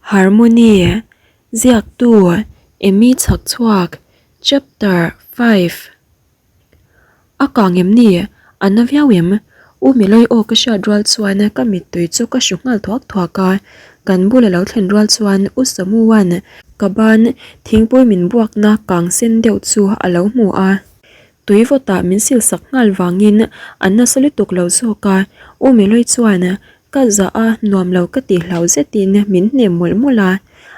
Harmony, Ziaktu, Emy Chhakchhuak, Chapter 5 A kang em ni? A na viau em? U Miloi aw ka hriat rual chuan ka mittui chu ka hru nghal thuak thuak a, kan bul a lo thlen rual chuan U Samuan ka ban thingpui min buakna kang sen deuh chu a lo hmu a. Tui vawtah min sil sak nghal vangin a nasa lutuk lo zawk a, U Miloi chuan Ka zah a, nuam lo ka ti hlau zetin min hnem mawlh mawlh a.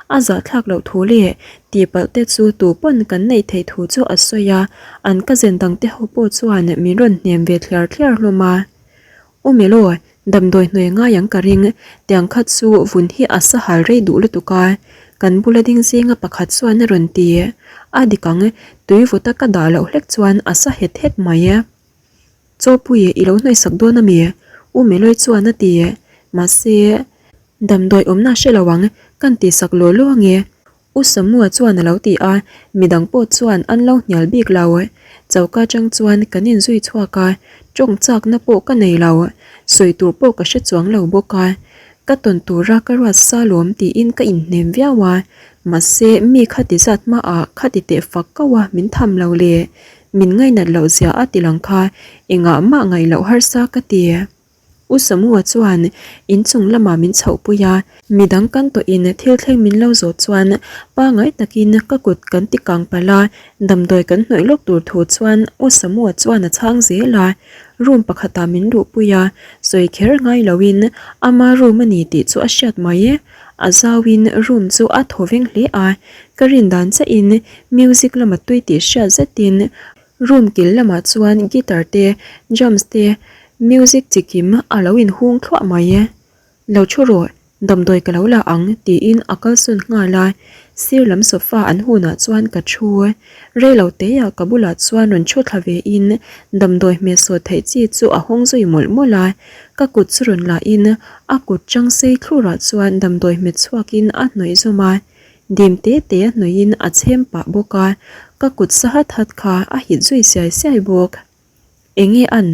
A zahthlak loh thu leh tihpalh te chu tu pawn kan neih theih thu chu a sawi a, an cousin dang te ho pawh chuan min rawn hnem ve thliar thliar hlawm a. U Melo, damdawi hnuai ngai ang ka ring, tiang kha chu vun hi a sahal rei duh lutuk a, kan bula ding zinga pakhat chuan a rawn ti. A dik ang, tui vawta ka dah loh hlek chuan a sa het het mai. Chawpuii i lo hnaihsak dawn a mi? U Meloi chuan a ti. Mahse, damdawi awmna hre lo ang, kan tihsak law law ange. U Samua chuan a lo ti a, midang pawh chuan an lo hnial bik lo. Choka atang chuan kan inzui chhuak a, tawng chakna pawh ka nei lo, sawi tur pawh ka hre chuang lo bawk a. Ka tawn tura ka ruat sa lawm tiin ka inhnem viau a, mahse mi khati zat hmaah khati teh fak kauh a min tham lo le. Min ngainat loh zia a ti lang kha engah mah ngaih loh harsa ka ti. U Samua chuan inchung lamah min chhoh pui a, midang kan tawhin thil thleng min lo zawh chuan pangai takin ka kut kan ti kang palh a, damdawi kan hnawih lawk tur thu chuan U Samua chuan a chhang zel a. Room pakhatah min luh pui a, sawi kher ngai loin ama room a ni tih chu a hriat mai. A zauin room chu a thaw veng hle a, ka rin dan chiahin music lama tui tih hriat zetin room kil lamah chuan guitar te, drums te, music chi kim a lo inhung thluah mai. Lo thu rawh, damdawi ka lo la ang tiin a kalsawn nghal a, sir lam sofa an hunah chuan ka thu. Rei lo teah ka bulah chuan rawn thu thla vein damdawi hmehsawh theih chi chu a hawng zui mawlh mawlh a, Ka kut chu rawn la in a kut chang sei thlurah chuan damdawi hmet chhuak in a hnawih zawm a, dim te te a hnawih in a chhem pah bawk a, ka kut sa hat hat kha a hit zui siai siai bawk. Enge an?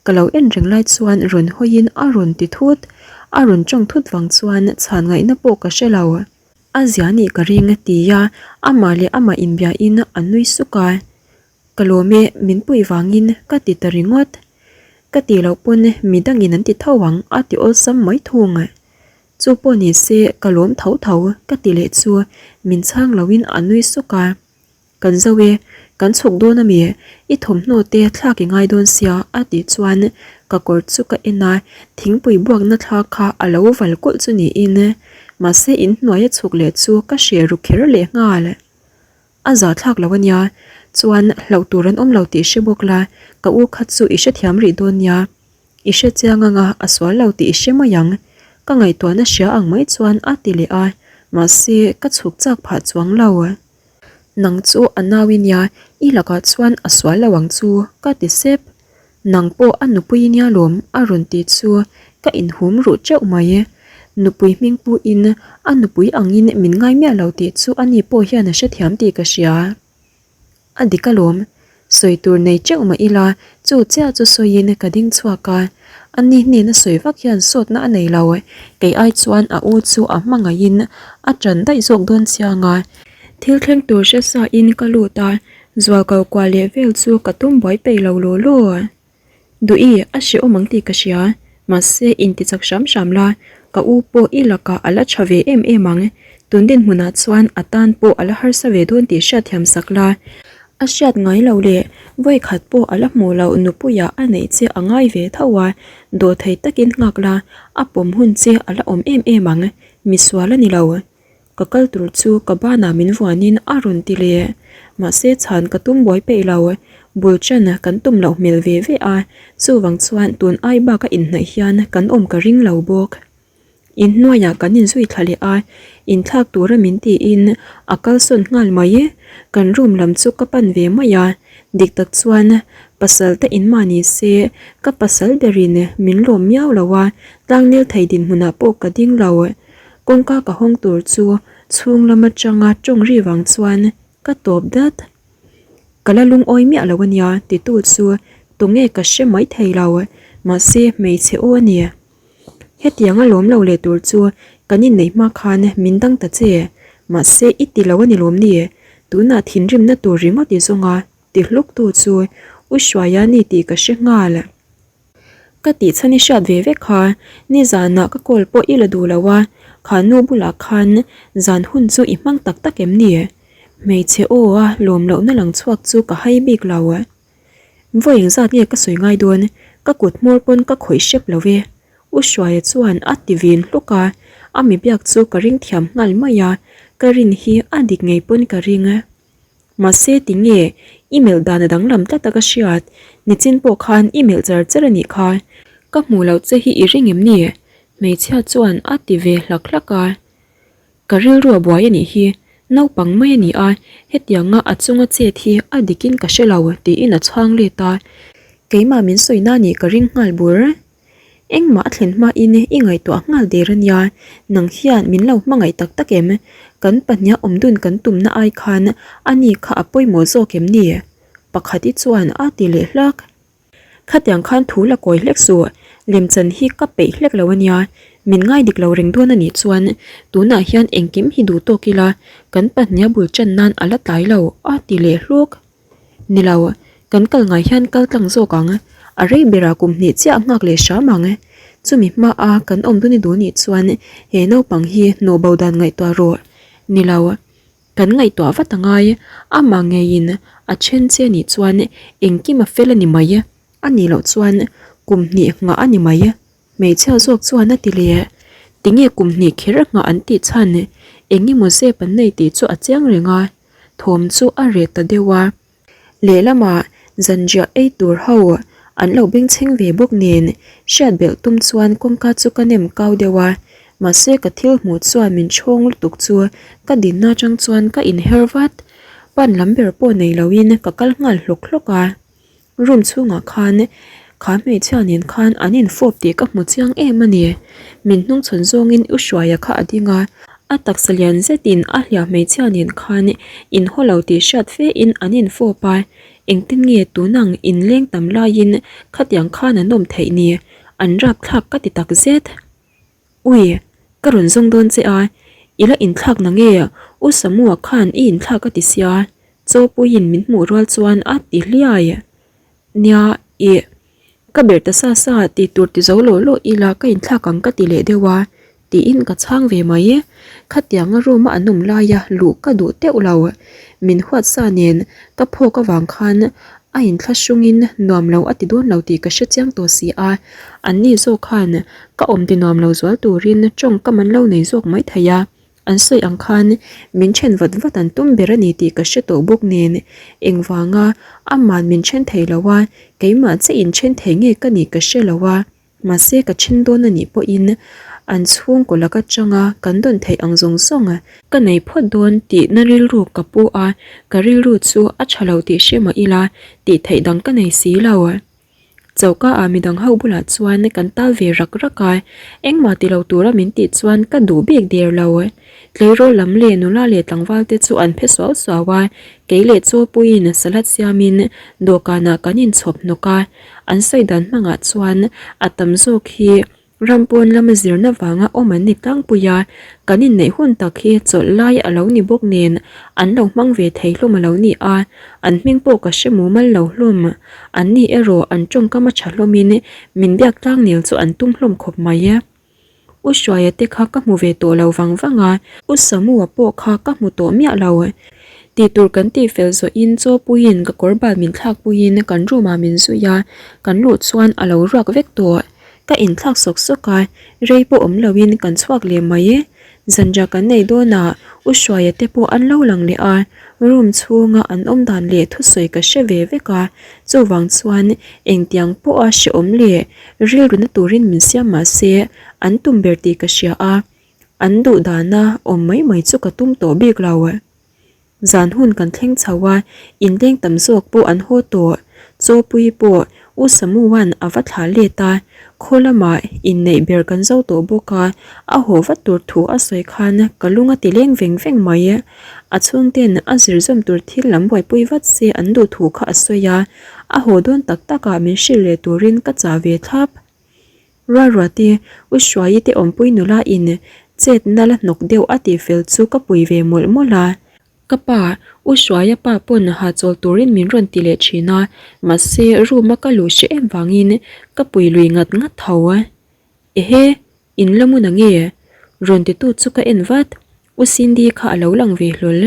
Ka lo en reng lai chuan rawn hawi in a rawn ti thut, a rawn tawng thut vang chuan chhan ngaihna pawh ka hre lo. A zia nih ka ring ti a, amah leh amah inbia in a nui suk a. Ka lawm e, min puih vangin ka ti ta ringawt. Ka tih loh pawn midangin an ti tho ang a ti awlsam mai thung. Chu pawh ni se ka lawm tho tho ka ti leh chu min chhang loin a nui suk a. Kan zo e, kan chhuk dawn ami, i thawmhnaw te thlak i ngai dawn sia a tih chuan ka kawr chu ka en a, thingpui buakna thla kha a lo val kulh chu niin. Mahse inhnuai a chhuk leh chu ka hreh ru kher lehnghal. A zah thlak lo ania, chuan hlauh tur an awm lo tih hre bawk la, ka u kha chu i hrethiam rih dawn nia. I hre chiang anga a sual lo tih i hre mai ang. Ka ngaihtuahna hria ang mai chuan a ti leh a, mahse ka chhuk chak phah chuang lo. Nang chu a nau i nia, i lakah chuan a sual lo ang chu, ka ti sep. Nang pawh a nupui nia lawm a rawn ti chu ka inhum ruh teuh mai. Nupui hming puhin a nupui angin min ngai miah lo tih chu ani pawh hian a hrethiam tih ka hria. A dik alawm, sawi tur nei teuh mah ila chu chiah chu sawiin ka ding chhuak a. Ani hnena sawi vak hian sawtna a nei lo, kei ai chuan a u chu a hmangaihin a ṭan daih zawk dawn chiang a. Thil thleng tur hre sa in ka lut a, Zual kal kual leh vel chu ka tum buai peih lo law law. Duhi, a hrehawm ang tih ka hria, mahse intichak hram hram la, ka u pawh i lakah a la tha ve em em ang, tun dinhmunah chuan a tan pawh a la harsa ve dawn tih hriatthiam sak la. A hriat ngai lo leh vawikhat pawh a la hmuh loh nupuiah a neih che a ngai ve tho a, dawhthei takin nghak la, a pawm hun che a la awm em em ang, misual a ni lo. Ka kal tur chu ka banah min vuanin a rawn ti leh. Mahse chhan ka tum buai peih lo. Bul ṭan kan tum loh hmel ve ve a, chuvang chuan tun ai bak a inhnaih hian kan awm ka ring lo bawk. Inhnuaiah kan inzui thla leh a, inthlak tura min tiin a kalsawn nghal mai. Kan room lam chu ka pan ve mai a, dik tak chuan pasal te in mah ni se ka pasal berin min lawm miau lo a, tlangnel thei dinhmunah pawh ka ding lo. Kawngka ka hawng tur chu chhung lam atanga tawng ri vang chuan ka tawp dat. Ka la lungawi miah lo ania titu chu tunge ka hre mai thei lo, mahse hmeichhe aw a ni. Hetianga lawm lo leh tur chu Kan inneih hma khan min dang ta che. Mahse i ti lo a ni lawm ni? Tunah thinrimna tur ringawt i zawng a, ti hluk tu chu U Hruaia ni tih ka hre nghal. Ka tih chhan i hriat ve vek kha, nizanah ka call pawh i la duh lo a, kha nu bulah khan zan hun chu i hmang tak tak em ni? Hmeichhe aw a lawm lohna lang chhuak chu ka hai bik lo. Vawi engzat nge ka sawi ngai dawn, ka kut hmawr pawn ka khawih hrep lo e. U Hruaia chuan a ti vin hluk a, a mi biak chu ka ring thiam nghal mai a, ka rin hi a dik ngei pawn ka ring. Mahse tinge i melh dan a danglam tlat a ka hriat, nichin pawh khan i melh char char a nih kha. Ka hmuh loh che hi i ring em ni? Hmeichhia chuan a ti ve hlak hlak a. Ka rilru a buai a nih hi, naupang mai a ni a, hetianga a chunga chet hi a dikin ka hre lo tiin a chhang let a. Keimah min sawi na nih ka ring nghal bur. Engmah a thlen hmain i ngaihtuah nghal der a nia, nang hian min lo hmangaih tak tak em? Kan pahniha awm dun kan tumna ai khan a ni kha a pawimawh zawk em ni? Pakhat i chuan a ti leh hlak. Khatiang khan thu la kawi hlek suh, lemchan hi ka peih hlek lo a nia, min ngai dik lo reng dawn a nih chuan tunah hian engkim hi duh tawk ila kan pahniha bul tan nan a la tlai lo a ti leh hluk. Ni lo, kan kal ngai hian kal tlang zawk ang, a rei berah kum hnih chiah a nghak leh hram ang. Chumi hmaa kan awm dun i duh nih chuan he naupang hi hnawh bo dan ngaihtuah rawh. Ni lo, kan ngaihtuah vat a ngai, amah ngeiin a then che nih chuan engkim a fel a ni mai, a nih loh chuan kum hnih nghah a ni mai. Hmeichhia zawk chuan a ti leh, Tinge kum hnih kher a nghah an tih chhan, eng emaw zep an nei tih chu a chiang reng a. Thawm chu a reh ta deuh a. Lehlamah zanriah ei tur ho an lo bengchheng ve bawk nen hriat belh tum chuan kawngka chu ka nem kau deuh a, mahse ka thil hmuh chuan min chhawng lutuk chu ka dinna atang chuan ka inher vat. Pan lam ber pawh nei loin ka kal nghal hlawk hlawk a. Room chhungah khan kha hmeichhia nen khan an infawp tih ka hmu chiang em a ni. Min hnungchhawn zawngin U Hruaia kha a ding a, a taksa lian zetin a hliah hmeichhia nen khan inhaw lo tih hriat fe in an infawp a, engtin nge tunang inleng tam laiin khatiang khan an awm theih ni, an rapthlak ka ti tak zet. Ui, ka rawn zawng dawn che a, i la inthlak na nge? U Samua khan i inthlak a ti sia, Chawpuiin min hmuh rual chuan a ti hliai. Nia, ih, ka ber ta sa sa tih tur ti zo law law ila ka inthlak ang ka ti leh deuh a, tiin ka chhang ve mai. Khatianga room a an awm laia luh ka duh teuh lo. Min huat sa nen ka phawk avang khan A inthlahrungin nuam lo a ti dawn lo tih ka hre chiang tawh si a, anni zawk khan ka awm ti nuam lo zual turin tawngkam an lo nei zawk mai thei a, an sawi ang khan min then vat vat an tum ber a ni tih ka hre tawh bawk nen, engvanga aman min then thei lo a, keimah che inthen thei nge ka nih ka hre lo a. Mahse ka then dawn a nih pawhin an chhungkaw lak atanga kan dawn theih ang zawng zawng ka nei phawt dawn tihna rilru ka pu a, ka rilru chu a tha lo tih hre mah ila tih theih dang ka nei si lo. Choka ah midang ho bulah chuan kan tal ve rak rak a, engmah ti lo tura min tih chuan ka duh bik der lo. Tleirawl lam leh nula leh tlangval te chu an phe suau suau a, kei leh chaw puiin salad siamin dawhkanah kan inchhawp hnawk a, an sawi dan hmangah chuan a tam zawk hi ram pawn lama zirna vanga awm an ni tlangpui a, kan inneih hun tak hi chawlh lai a lo ni bawk nen an lo hmang ve thei hlawm a lo ni a, an hming pawh ka hre mumal lo hlawm, an ni erawh an tawngkam a tha hlawmin min biak tlangnel chu an tum hlawm khawp mai. U Hruaia te kha ka hmu ve tawh lo vang vang a, U Samua pawh kha ka hmu tawh miah lo. Tih tur kan tih fel zawhin chaw puiin ka kawr bal min thlak puiin kan room ah min zui a, kan luh chuan a lo ruak vek tawh. Ka inthlak sawk sawk a, rei pawh awm loin kan chhuak leh mai. Zanriah kan nei dawn a, U Hruaia te pawh an lo lang leh a, room chhunga an awm dan leh thusawi ka hre ve vek a, chuvang chuan engtiang pawha hrehawm leh rilru na turin min siam mah se an tum ber tih ka hria a, an duh dana awm mai mai chu ka tum tawh bik lo. Zan hun kan thleng chho a, inleng tam zawk pawh an haw tawh. Chawpui pawh U Samua'n a va thlah let a, khaw lamah inneih ber kan zo tawh bawk a, a haw vat tur thu a sawi khan ka lung a ti leng veng veng mai. A chhungten a zir zawm tur thil lam buaipui vat se an duh thu kha a sawi a, a haw dawn tak takah min hrilh leh turin ka chah ve thlap. Rualruate, U Hruaii te awmpui nula in. Chetna la hnawk deuh a tih fel chu ka pui ve mawlh mawlh a. Ka pa, U Hruaia pa pawn hahchawl turin min rawn ti leh thin a, mahse room a ka luh hreh em vangin ka pui lui ngat ngat tho. Ehe, in la mun ange? Rawn titu chu ka en vat, U Cindy kha a lo lang ve hlawl.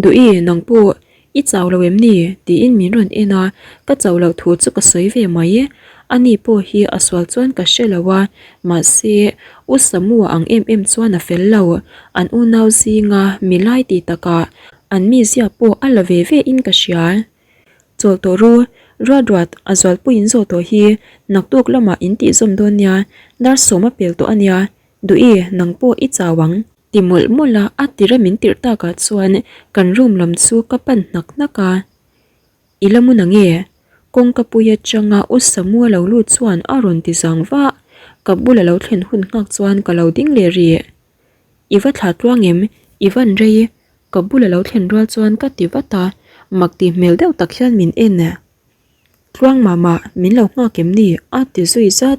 Duhi, nang pawh i chau lo em ni? tiin min rawn en a, ka chauh loh thu chu ka sawi ve mai. Ani pawh hi a sual chuan ka hre lo a, mahse, U Samua ang em em chuan a fel lo. An unau zinga mi lai tih takah an mizia pawh a la ve ve in ka hria. Chawl tawh ru, ruat ruat a zualpui in zawh tawh hi naktuk lamah in tih zawm dawn nia, dar sawm a pel tawh a nia, Duhi, nang pawh i chau ang. Ti mawlh mawlh a, a tira min tirh takah chuan kan room lam chu ka pan hnak hnak a. I la mun ange? Kawngka pui atanga U Samua lo lut chuan a rawn ti zang vah. Ka bula lo thlen hun nghak chuan ka lo ding leh rih. I va thlah tluang em? I van rei? Ka bula lo thlen rual chuan ka ti vat a, mak tih hmel deuh tak hian min en. Tluang mah mah, min lo nghak em ni? A ti zui zat.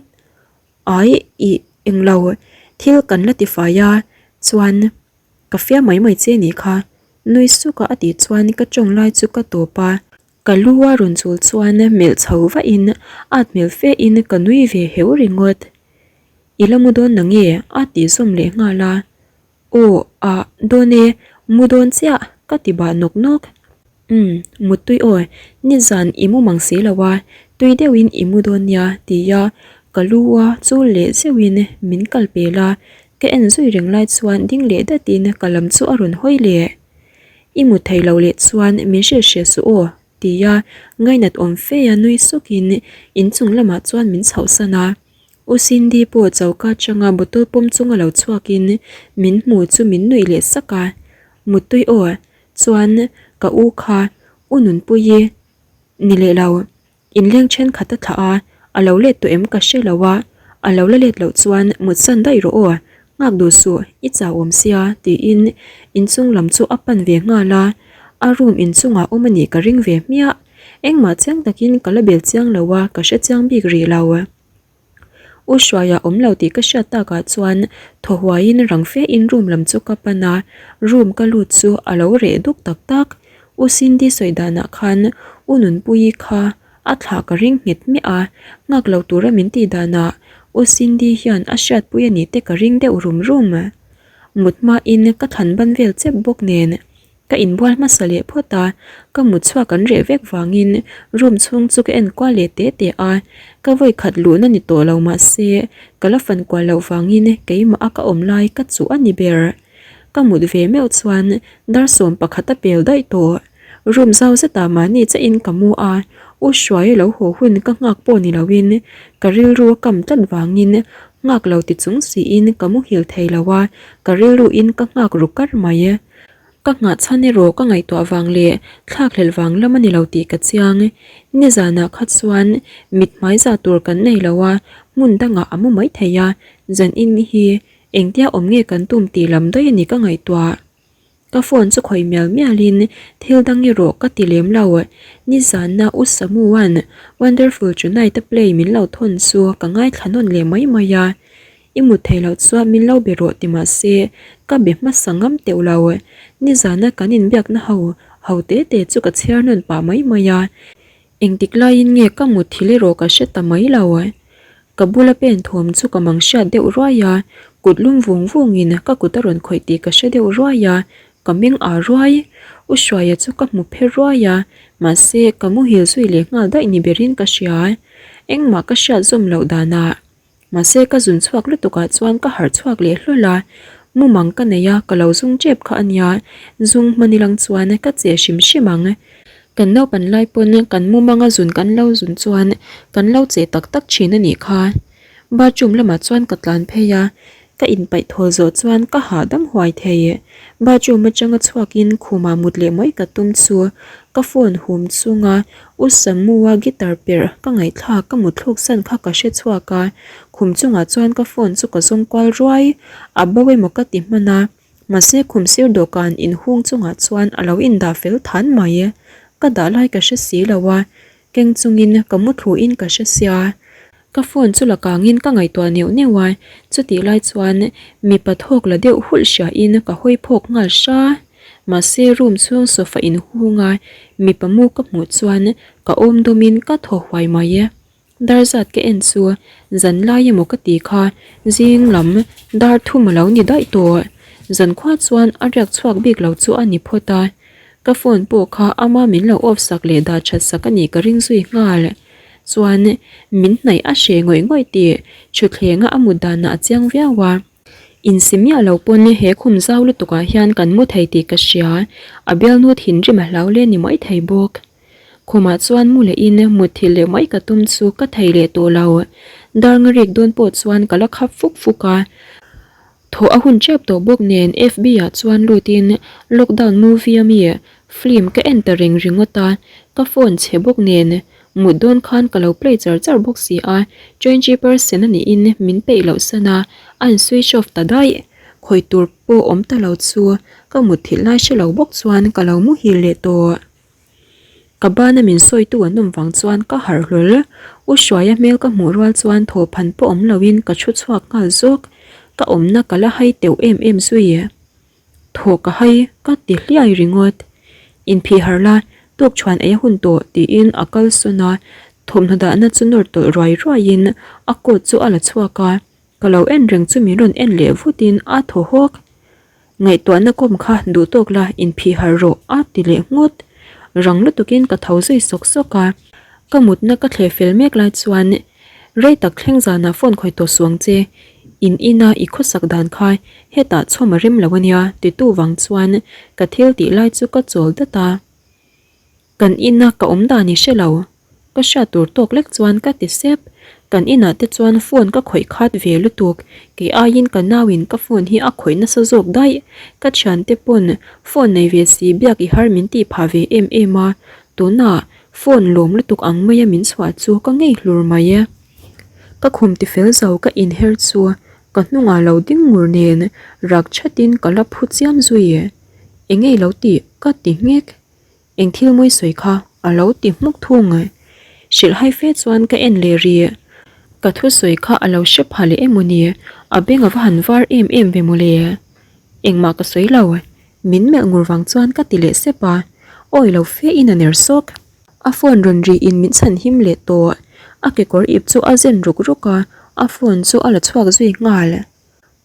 Ai, ih, englo, thil kan la ti fai a, chuan ka fiam mai mai che nih kha, nui suk a a tih chuan ka tawng lai chu ka tawp a, ka lu a rawn chul chuan melh chho vah in at hmel fe in ka nui ve heu ringawt. I la mu dawn na nge? a tih zawm leh nghal a. Aw, ah, dawn e, mu dawn chiah, ka ti bah nawk nawk. Umm, muttui aw, nizan i mu mang si lo a, tui deuhin i mu dawn nia, tia ka lu a chul leh zeuhin min kal pel a, ka en zui reng lai chuan ding leh datin ka lam chu a rawn hawi leh. I mut thei lo leh chuan min hrilh hreh suh aw, tia ngainat awm fe a nui sukin inchung lamah chuan min chhohsan a. U Cindy pawh choka atanga bottle pawm chunga lo chhuakin min hmu chu min nuih leh sak a, Muttui aw, chuan ka u kha U Nunpuii ni leh lo, inleng thenkhat a thlah a, a lo let tawh em ka hre lo a, a lo la let loh chuan mutsan daih rawh aw, nghak duh suh, i chau awm sia tiin inchung lam chu a pan ve nghal a, a room inchungah awm a nih ka ring ve hmiah. Engmah chiang takin ka la bel chiang lo a, ka hre chiang bik rih lo. U Hruaia awm lo tih ka hriat takah chuan thaw huaiin rang fe in room lam chu ka pan a, room ka lut chu a lo reh duk tak tak. U Cindy sawi danah khan U Nunpuii kha a thlah ka ring nghet miah a, nghak lo tura min tih danah U Cindy hian a hriatpui a nih te ka ring deuh rum rum. Mut hmain ka thlan ban vel chep bawk nen Ka inbual hmasa leh phawt a, ka mut chhuak an reh vek vangin room chhung chu ka en kual leh te te a, ka vawi khat luhna ni tawh lo mahse ka la fan kual loh vangin keimah a ka awm lai ka chuh a ni ber. Ka mut ve meuh chuan dar 11 a pel daih tawh. Room zau zetah mahni chiahin ka mu a, U Hruaia lo haw hun ka nghak pawh ni loin ka rilru a kam tlat vangin nghak lo ti chung siin ka muhil thei lo a, ka rilruin ka nghak ru kar mai. Ka nghah chhan erawh ka ngaihtuah vang leh thlakhlelh vang lam a ni lo tih ka chiang. Nizanah kha chuan mit hmai zah tur kan nei lo a, hmun dangah a mu mai thei a, zan in hi engtia awm nge kan tum tih lam daih a ni ka ngaihtuah. Ka phone chu khawih mial mialin thil dang erawh ka ti lem lo. Nizana U Samua'n Wonderful Tonight a play min lo thawn chu ka ngaithla nawn leh mai mai a. I mut theih loh chuan min lo be rawh ti mah se ka be hmasa ngam teuh lo. Nizana kan inbiakna ho ho te te chu ka chhiar nawn pah mai mai a. Engtik laiin nge ka mut thil erawh ka hre ta mai lo. Ka bula pen thawm chu ka mang hriat deuh ruai a, kut lum vung vungin ka kut a rawn khawih tih ka hre deuh ruai a, ka meng â ruai. U Hruaia chu ka hmu phe ruai a, mahse ka muhil zui leh nghal daih ni berin ka hria. Engmah ka hriat zawm loh danah. Mahse ka zun chhuak lutuk ah chuan ka harh chhuak leh hlawl a, mumang ka nei a ka lo zung tep kha a nia, zung hman ilang chuan ka che hrim hrim ang. Kan naupan lai pawn kan mumanga zun kan lo zun chuan kan lo che tak tak thin a nih kha. Bathroom lamah chuan ka tlan phei a, Ka inpaih thawl zawh chuan ka hahdam huai thei. Bathroom atanga chhuakin khumah mut leh mai ka tum chu ka phone hum chunga U Samu-a guitar perh ka ngaihthlak ka mutthluk san kha ka hre chhuak a, khum chungah chuan ka phone chu ka zawng kual ruai. A bo emaw ka ti hman a, mahse khum sir dawhkan inhung chungah chuan a lo indah fel than mai. Ka dah lai ka hre si lo a, keng chungin ka muthluin ka hre sia. Ka phone chu la kangin ka ngaihtuah neuh neuh a, chutih lai chuan mipa thawk la deuh hulh hriain ka hawi phawk nghal hra. Mahse room chhung sofa inhung a mipa mu ka hmuh chuan ka awm dawmin ka thaw huai mai. Dar zat ka en chu zan lai emaw ka ti kha zing lam dar thum a lo ni daih tawh. Zan khua chuan a riak chhuak bik lo chu a ni phawt a. Ka phone pawh kha ama min lo off sak leh dah that sak a nih ka ring zui nghal. Chuan min hnaih a hreh ngawih ngawih tih thuthlenga a mut danah a chiang viau a. Insi miah lo pawn he khum zau lutuk ah hian kan mu thei tih ka hria, a bialnu thinrim a hlau le ni mai thei bawk. Khumah chuan mu leh in mutthilh leh mai ka tum chu ka thei leh tawh lo. Dar nga rik dawn pawh chuan ka la khap fuk fuk a. Thawh a hun tep tawh bawk nen FB ah chuan lut in lockdown movie ami film ka en ta reng ringawt a, ka phone chhe bawk nen mut dawn khan ka lo play char char bawk si a, 20% a nih in min peih loh san a, a in switch off ta daih. Khawi tur pawh awm ta lo chu ka mutthilh lai hre lo bawk chuan ka lo muhil leh tawh. Ka bana min sawitu an awm vang chuan ka harh hlawl. U Hruaia hmel ka hmuh rual chuan thawhphan pawh awm loin ka thu chhuak nghal zawk. Ka awmna ka la hai teuh em em zui. Thaw ka hai ka ti hliai ringawt. Inphih harh la, tuk chhuan ei a hun tawh tiin a kal sawn a, thawmhnaw dahna chu nawr tawlh ruai ruaiin a coat chu a la chhuak a. Ka lo en reng chu min rawn en leh vutin a thaw hawk. Ngaihtuahna kawm kha duh tawk la inphih harh rawh a ti leh nghut. Rang lutukin ka tho zui sawk sawk a. Ka mutna ka thleh fel mek lai chuan rei tak thleng zanah phone khawi tawh suang che. In ina i khawsak dan kha hetah chhawm a rem lo ania titu vang chuan ka thil tih lai chu ka chawl dat a. Kan ina ka awm dan i hre lo. Ka hriat tur tawk lek chuan ka ti sep. Kan inah te chuan phone ka khawih khat ve lutuk. Kei aiin ka nauin ka phone hi a khawih nasa zawk daih. Ka thiante pawn phone nei ve si biak i har min tih phah ve em em a. Tunah phone lawm lutuk ang maia min chhuah chu ka ngei hlur mai e. Ka khum tifel zo ka inher chu ka hnungah lo ding ngur nen rak thatin ka la phu chiam zui. Engei lo tih ka ti nghek. Eng thil mawi sawi kha a lo ti hmuk thung. Hrilh hai fe chuan ka en leh rih. Ka thusawi kha a lo hre pha leh emaw ni, a beng a va han var em em ve mawle. Engmah ka sawi lo, min melh ngur vang chuan ka ti leh sep a, awi lo fe in a ner sawk. A phone rawn ri in min chhan him leh tawh. A kekawr ip chu a zen ruk ruk a, a phone chu a la chhuak zui nghal.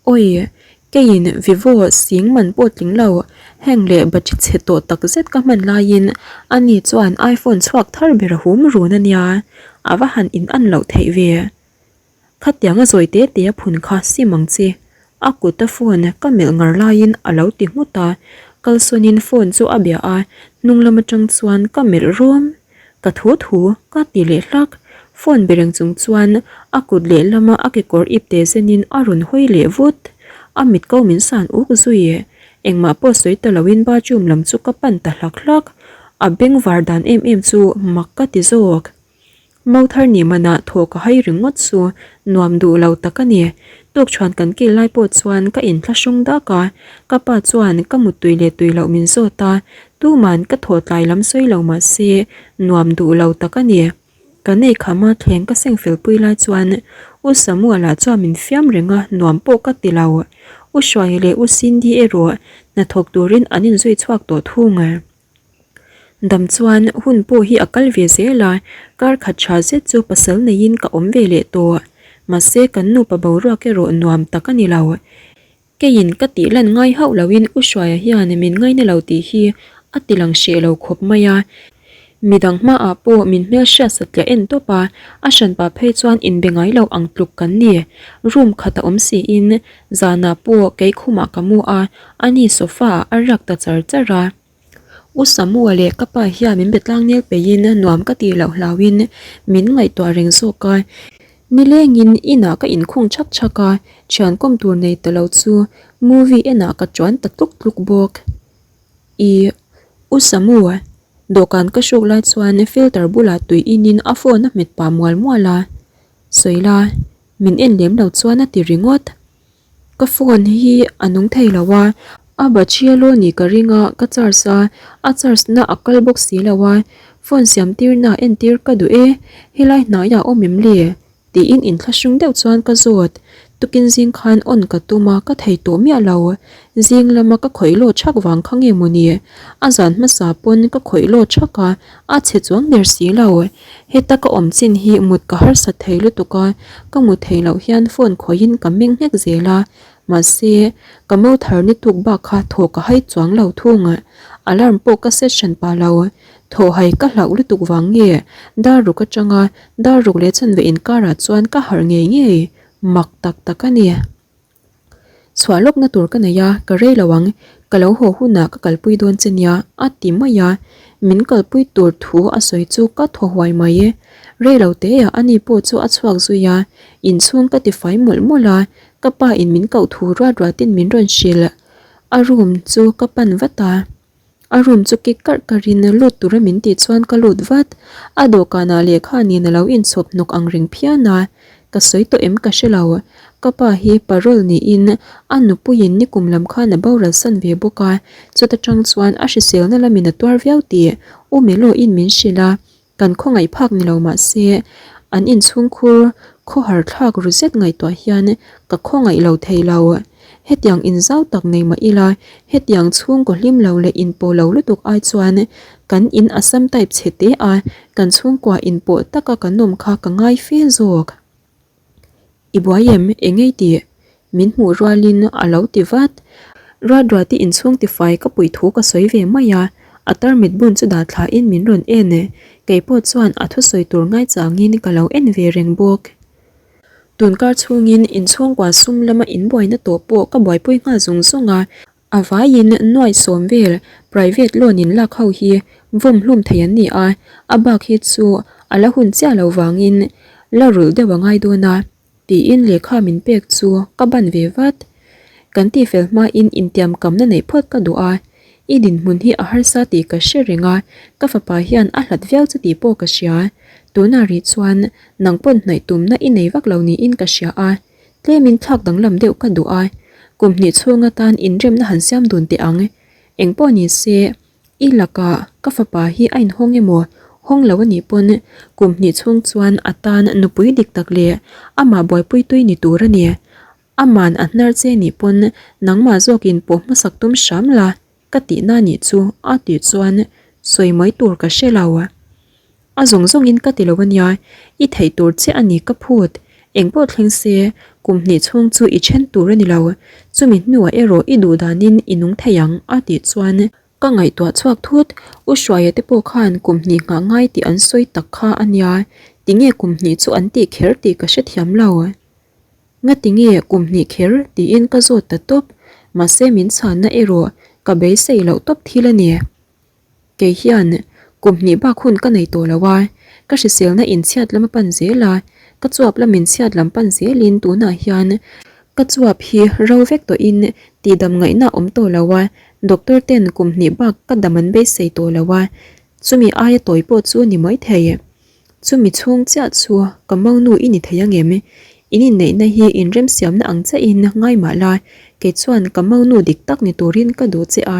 Awi, keiin Vivo sing man pawh tling lo, heng leh battery chhe tawh tak zet ka hman laiin ani chuan iPhone chhuak thar ber a hum run a nia, a va han in an loh theih ve. Khatiang a zawi te te a phun kha sim ang che, a kut a phone ka melh ngar laiin a lo ti nghut a, kalsawnin phone chu a bia a, hnung lam atang chuan ka melh rum. Ka thu thu ka ti leh hlak. Phone be reng chung chuan a kut lehlama a kekawr ip te zenin a rawn hawi leh vut. A mit ko min san uk zui. Engmah pawh sawi ta loin bathroom lam chu ka pan ta hlak hlak. A bengvar dan em em chu mak ka ti zawk. Mau thar nih manah thaw ka hai ringawt chu nuam duh lo tak a ni. Tukṭhuan kan kil lai pawh chuan ka inthlahrung dak a, ka pa chuan ka muttui leh tui loh min zawt a, tuman ka thaw tlai lam sawi lo mah se nuam duh lo tak a ni. Ka nei kham a thleng ka seng fel pui lai chuan U Samuela chuan min fiam reng a, nuam pawh ka ti lo. U Hruaia leh U Cindy erawh hnathawk turin an inzui chhuak tawh thung. Dam chuan hun pawh hi a kal ve zel a, kar khat tha zet chu pasal neiin ka awm ve leh tawh. Mahse kan nupa boruak erawh nuam tak a ni lo. Keiin ka tih lan ngai hauh loin U Hruaia hian min ngaina lo tih hi a ti lang hreh lo khawp mai a. Midang hmaah pawh min hmelhriat satliah en tawp a, a hranpa phei chuan inbe ngai lo ang tluk kan ni. Room khat a awm siin zanah pawh kei khumah ka mu a, ani sofa ah a riak ta char char a. U Samua leh ka pa hian min be tlang nel peihin nuam ka tih loh hlauhin min ngaihtuah reng zawk a. Nilengin inah ka inkhung chhak chhak a, thian kawm tur nei ta lo chu movie enah ka chuan ta tluk tluk bawk. Ih, U Samu, dawhkan ka hruk lai chuan filter bulah tui inin a phone a hmet pah mual mual a. Sawi la, min en lem lo chuan a ti ringawt. Ka phone hi a nung thei lo a, a battery a law nih ka ring a, ka charge a, a charge na a kal bawk si lo a, phone siam tir na entir ka duh e, helai hnaiah awm em le? Tiin inthlahrung deuh chuan ka zawt. Tukin zing khan on ka tum a, ka thei tawh miah lo. Zing lama ka khawih law chhak vang kha nge mawni? A zan hmasa pawn ka khawih law chhak a, a chhe chuang der si lo. Heta ka awm chin hi mut ka harsat thei lutuk a, ka mu thei loh hian phone khawihin ka meng nghek zel a. Mahse, ka mo thar ni tuk bak kha thaw ka hai chuang lo thung. Alarm pawh ka set hran pah lo. Thaw hai ka hlauh lutuk vang nge dar ruk atanga dar ruk leh chanve inkarah chuan ka harh ngei ngei mak tak tak a ni. Chhuah lawkna tur ka nei a, ka rei lo ang, ka lo haw hunah ka kalpui dawn che nia a ti mai a, min kalpui tur thu a sawi chu ka thaw huai mai. Rei lo teah ani pawh chu a chhuak zui a, inchhung ka tifai mawlh mawlh a, ka pa in min koh thu ruat ruatin min rawn hrilh. A room chu ka pan vat a. A room chu kik karh karhin lut tura min tih chuan ka lut vat. A dawhkanah lehkha nen a lo inchhawp hnawk ang reng phian a, ka sawi tawh em ka hre lo. Ka pa hi parole niin a nupuiin nikum lam khan a boral san ve bawk a, chuta tang chuan a hriselna lamin a tuar viau tih U Melo-in min hrilh a. Kan khawngaih phak ni lo mah se, an inchhungkhur khawhar thlak ru zet ngaihtuah hian ka khawngaih lo thei lo. Hetiang inzau tak nei mah ila, hetiang chhungkaw hlim lo leh inpawh lo lutuk ai chuan kan in Assam type chhe te a, kan chhungkua inpawh taka kan awm kha ka ngai fe zawk. I buai em? Engei tih? Min hmuh rualin a lo ti vat. Ruatruati inchhung tifai ka puih thu ka sawi ve mai a, a tarmit bun chu dah thlain min rawn en. Kei pawh chuan a thusawi tur ngaichangin ka lo en ve reng bawk. Tunkar chhungin inchhungkua sum lama inbuaina tawh pawh ka buaipui nghal zung zung a, A vaiin nuaih sawm vel private loan in lak ho hi vawm hlum thei an ni a, a bak hi chu a la hun chiah lo vangin la rulh deuh a ngai dawn a, tiin lehkha min pek chu ka ban ve vat. Kan tihfel hmain intiam kamna neih phawt ka duh a, i dinhmun hi a harsa tih ka hre reng a, ka fapa hian a hlat viau chu tih pawh ka hria. Tunah rih chuan nang pawn hnaih tumna i nei vak lo niin ka hria a, Tlemin thlak danglam deuh ka duh a, kum hnih chhung atan inremna han siam dun teh ang. Engpawh ni se, i lakah ka fapa hi a inhawng emaw, hawng lo a nih pawn kum hnih chhung chuan a tan nupui dik tak leh amah buaipui tui ni tur a ni. Aman a hnar che nih pawn nangmah zawkin pawh hmasak tum hram la ka tihna nih chu a tih chuan sawi mai tur ka hre lo. A zawng zawngin ka ti lo a nia, i theih tur chiah a ni ka phut. Engpawh thleng se, kum hnih chhung chu i then tur a ni lo. Chumi hnuah erawh i duh danin i nung thei ang a tih chuan ka ngaihtuah chhuak thut. U Hruaia te pawh khan kum hnih nghah ngai tih an sawi tak kha a nia, tinge kum hnih chu an tih kher tih ka hrethiam lo. Ngati nge kum hnih kher tiin ka zawt ta tawp, mahse min chhanna erawh ka beisei loh tawp thil a ni. Kei hian kum hnih bak hun ka nei tawh lo a, ka hriselna inchhiat lam a pan zel a, ka chuap lam inchhiat lam pan zelin tunah hian ka chuap hi ro vek tawhin tihdam ngaihna a awm tawh lo a, doctor ten kum hnih bak ka dam an beisei tawh lo a, chumi aia tawi pawh chu ni maithei. Chumi chhung chiah chu ka monu i ni thei angem? In inneihna hi inremsiamna ang chiahin ngai mah la, kei chuan ka monu dik tak ni turin ka duh che a,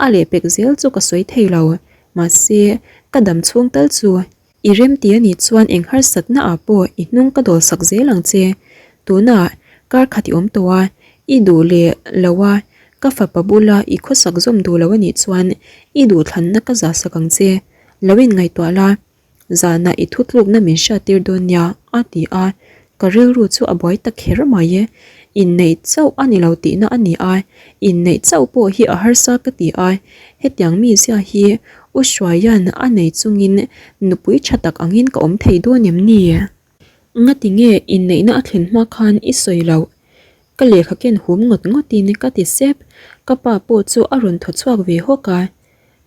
a lehpek zel chu ka sawi thei lo. Mahse, ka dam chhung tal chu i remti a nih chuan eng harsatna ah pawh i hnung ka dawlsak zel ang che. Tunah kar khat i awm tawh a, i duh leh lo a, ka fapa bula i khawsak zawm duh lo a nih chuan i duhthlanna ka zahsak ang che. Lo inngaihtuah la. Zanah i thutlukna min hriattir dawn nia, a ti a, ka rilru chu a buai ta kher mai. Inneih chauh a ni lo tihna a ni a, inneih chauh pawh hi a harsa ka ti a, hetiang mizia hi U Hruaia'n a nei chungin nupui tha tak angin ka awm thei dawn em ni? Ngati nge inneihna a thlen hma khan i sawi loh? Ka lehkha ken hum ngawt ngawtin ka ti sep, ka pa pawh chu a rawn thaw chhuak ve hawk a.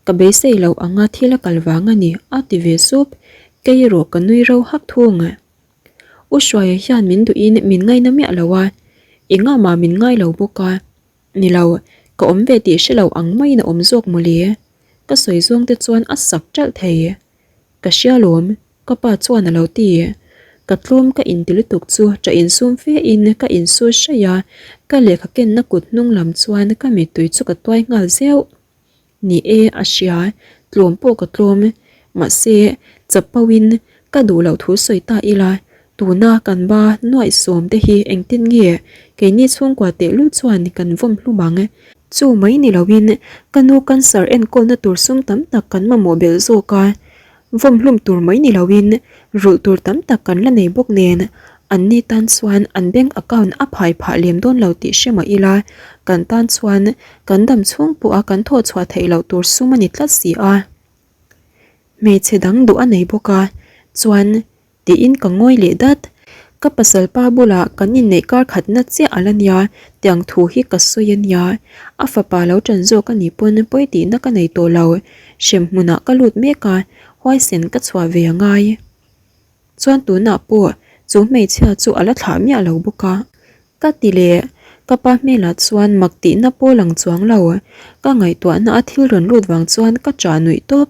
Ka beisei loh anga thil a kal vang a ni, a ti ve sup. Kei erawh ka nui ro hak thung. U Hruaia hian min duhin min ngaina miah lo a, engah mah min ngai lo bawk a. Ni lo, ka awm ve tih hre lo ang maiin a awm zawk mawle. Ka sawi zawng te chuan a sak ṭalh thei. Ka hria lawm, ka pa chuan a lo ti. Ka tlawm ka inti lutuk chu ṭah insum fe in ka insu hraih a, ka lehkha kenna kut hnung lam chuan ka mittui chu ka tuai nghal zeuh. Ni e, a hria, tlawm pawh ka tlawm. Mahse, chap pauhin ka duh loh thu sawi ta ila, Tuna kan ba nuaih sawm te hi engtin nge keini chhungkua tehlul chuan kan vawm hlum ang? Chu mai ni loin ka nu cancer enkawlna tur sum tam tak kan mamawh belh zawk a, vawm hlum tur mai ni loin rulh tur tam tak kan la nei bawk nen anni tan chuan an bank account a phai phah lem dawn lo tih hre mah ila kan tan chuan kan dam chhung pawha kan thawh chhuah theih loh tur sum a ni tlat si a. Hmeichhe dang duh a nei bawk a, chuan Tiin ka ngawi leh dat. Ka pasal pa bulah kan inneih kar khatna chiah a la nia, tiang thu hi ka sawi a nia. A fapa lo ṭan zawk a nih pawn pawi tihna ka nei tawh lo. Hrem hmunah ka lut mek a, huaisen ka chhuah ve a ngai. Chuan tunah pawh chu hmeichhia chu a la thlah miah lo bawk a. Ka ti leh, ka pa hmelah chuan mak tihna pawh lang chuang lo. Ka ngaihtuahna a thil rawn lut vang chuan ka ṭah nuih tawp.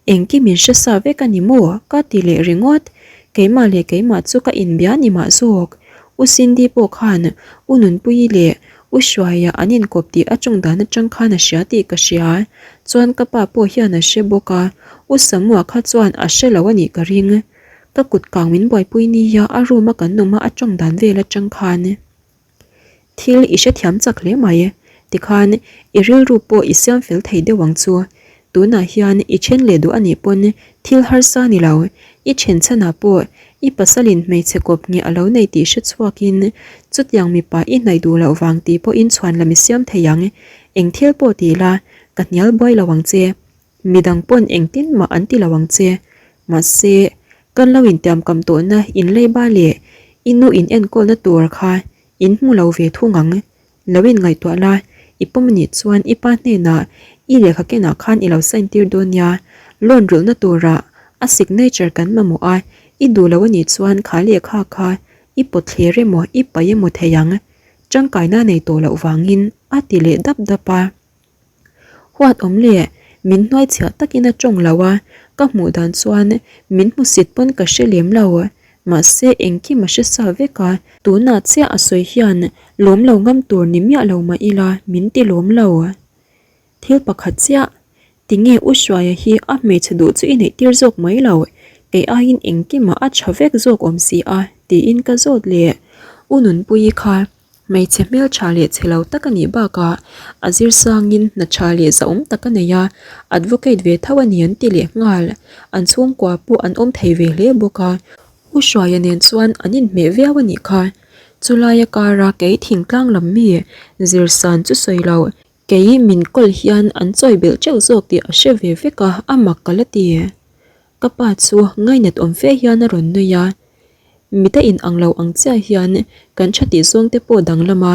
Engkim in hre sa vek a ni maw? Ka ti leh ringawt. Keimah leh keimah chu ka inbia ni mah zawk. U Cindy pawh khan U Nunpuii leh U Hruaia an inkawp tih a tawng dan atang khan a hria tih ka hria. Chuan ka pa pawh hian a hre bawk a, U Samua kha chuan a hre lo a nih ka ring. Ka kut kang min buaipui nia a room a kan awm a a tawng dan vel atang khan. Thil i hrethiam chak hle mai. Tikhan i rilru pawh i siam fel thei deuh ang chu. Tunah hian i then leh duh a nih pawn thil harsa ni lo. I then chhanah pawh i pasalin hmeichhe kawp nge a lo nei tih hre chhuakin chutiang mipa i hnaih duh loh vang tih pawhin chhuan lam i siam thei ang. Eng thil pawh ti la, ka hnial buai lo ang che. Midang pawn engtin mah an ti lo ang che. Mahse, kan lo intiamkam tawhna in leiba leh i nu in enkawlna tur kha in hmu lo ve thung ang. Lo in ngaihtuah la, i pawm anih chuan i pa hnenah i lehkha kenah khan i lo sign tir dawn nia. Loan rulhna turah a signature kan mamawh a, i duh lo anih chuan kha lehkha kha i pawt thler emaw i paih emaw thei ang. Tangkaina nei tawh loh vangin a ti leh dap dap a. Huat awm leh min hnuai chhiah takin a tawng lo a, ka hmuh dan chuan min hmusit pawn ka hre lem lo. Mahse engkim a hre sa vek a, tunah chiah a sawi hian lawm lo ngam tur ni miah lo mah ila min ti lawm lo. Thil pakhat chiah, tinge U Hruaia hi a hmeichhe duh chu i neih tir zawk mai lo, kei aiin engkimah a tha vek zawk awm si a tiin ka zawt leh. U Nunpuii kha Hmeichhe hmeltha leh chhe lo tak a nih bakah a zir sangin hna tha leh zahawm tak a nei a, advocate ve tho a ni an ti leh nghal. An chhungkua pawh an awm thei ve hle bawk a, U Hruaia nen chuan an inhmeh viau a nih kha. Chulaia kara kei thingtlang lam mi zir san chu sawi lo, kei min kawl hian an chawi belh teuh zawk tih a hre ve vek a, a mak ka la ti. Ka pa chu ngainat awm fe hian a rawn nui a, Mita in ang lo ang chiah hian kan tha tih zawng te pawh danglam a,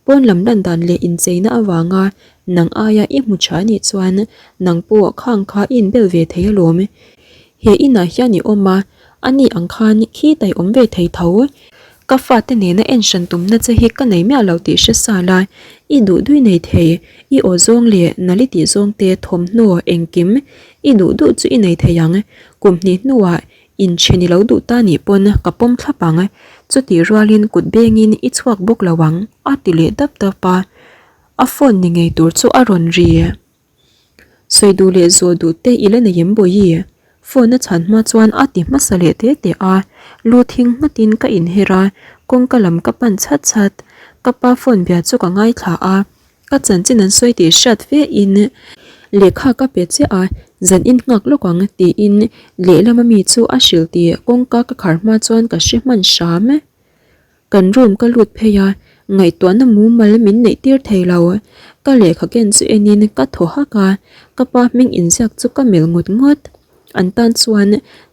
pawn lam lan dan leh incheina avanga nang aia i hmu tha anih chuan nang pawh khang kha i inbel ve thei alawm. He inah hian i awm a, ani ang khan khi tai awm ve thei tho. Ka fate nena en hran tumna che hi ka nei miah lo tih hre sa la, i duh dui nei thei, i aw zawng leh nali tih zawng te thawmhnaw engkim i duh duh chu i nei thei ang. Kum hnih hnuah Inchhen i lo duh ta nih pawn ka pawm thlap ang, chutih rualin kut bengin i chhuak bawk lo ang, a ti leh dap dap a. A phone ni ngei tur chu a rawn ri. Sawi duh leh zawh duh te i la nei em Bawihi? Phone a chhan hma chuan a ti hmasa leh te te a, lu thing nghatin ka inher a, kawngka lam ka pan chhat chhat. Ka pa phone bia chu ka ngaithla a. Ka chanchin an sawi tih hriat fe in lehkha ka pe chiah a, zan in nghak lawk ang tiin lehlam ami chu a hrilh tih kawngka ka khar hma chuan ka hre hman hram. Kan room ka lut phei a, ngaihtuahna mumal min neih tir thei lo. Ka lehkha ken chu en in ka thaw hak a, ka pa hming inziak chu ka melh ngawt ngawt. An tan chuan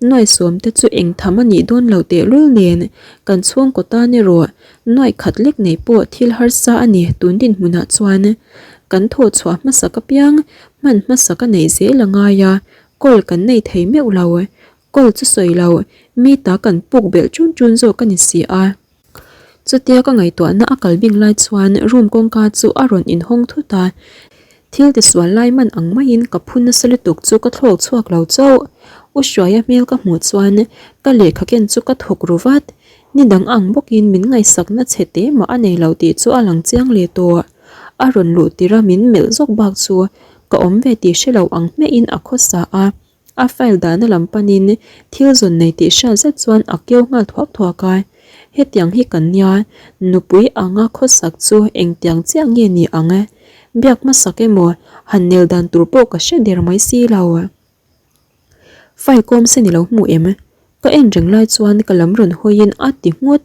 nuai sawm te chu eng tham a nih dawn lo tehlul nen kan chhungkaw tan erawh nuai khat lek nei pawh thil harsa a ni tun dinhmunah chuan kan thawh chhuah hmasak apiang hman hmasak a neih zel a ngai a, kawl kan nei thei meuh lo, kawl chu sawi lo mi ta kan puk belh chun chun zawk a ni si a. Chutia ka ngaihtuahna a kal bing lai chuan room kawngka chu a rawn inhawng thut a, thil tisual lai man ang maiin ka phu nasa lutuk chu ka thlawk chhuak lo chauh. U Hruaia hmel ka hmuh chuan ka lehkha ken chu ka thawk ru vat, ni dang ang bawkin min ngaihsakna chhe te mah a nei lo tih chu a lang chiang leh tawh. A rawn luh tirh a min melh zawk bak chu ka awm ve tih hre lo ang hmehin a khawsa a. A file dahna lam panin thil zawn nei tih hriat zet chuan a keu nghal thuak thuak a. Hetiang hi kan nia, nupui anga khawsak chu engtiang chiah nge ni ang? Biak hmasak emaw han nel dan tur pawh ka hre der mai si lo. File kawm sen i lo hmu em? Ka en reng lai chuan ka lam rawn hawiin a ti nghut.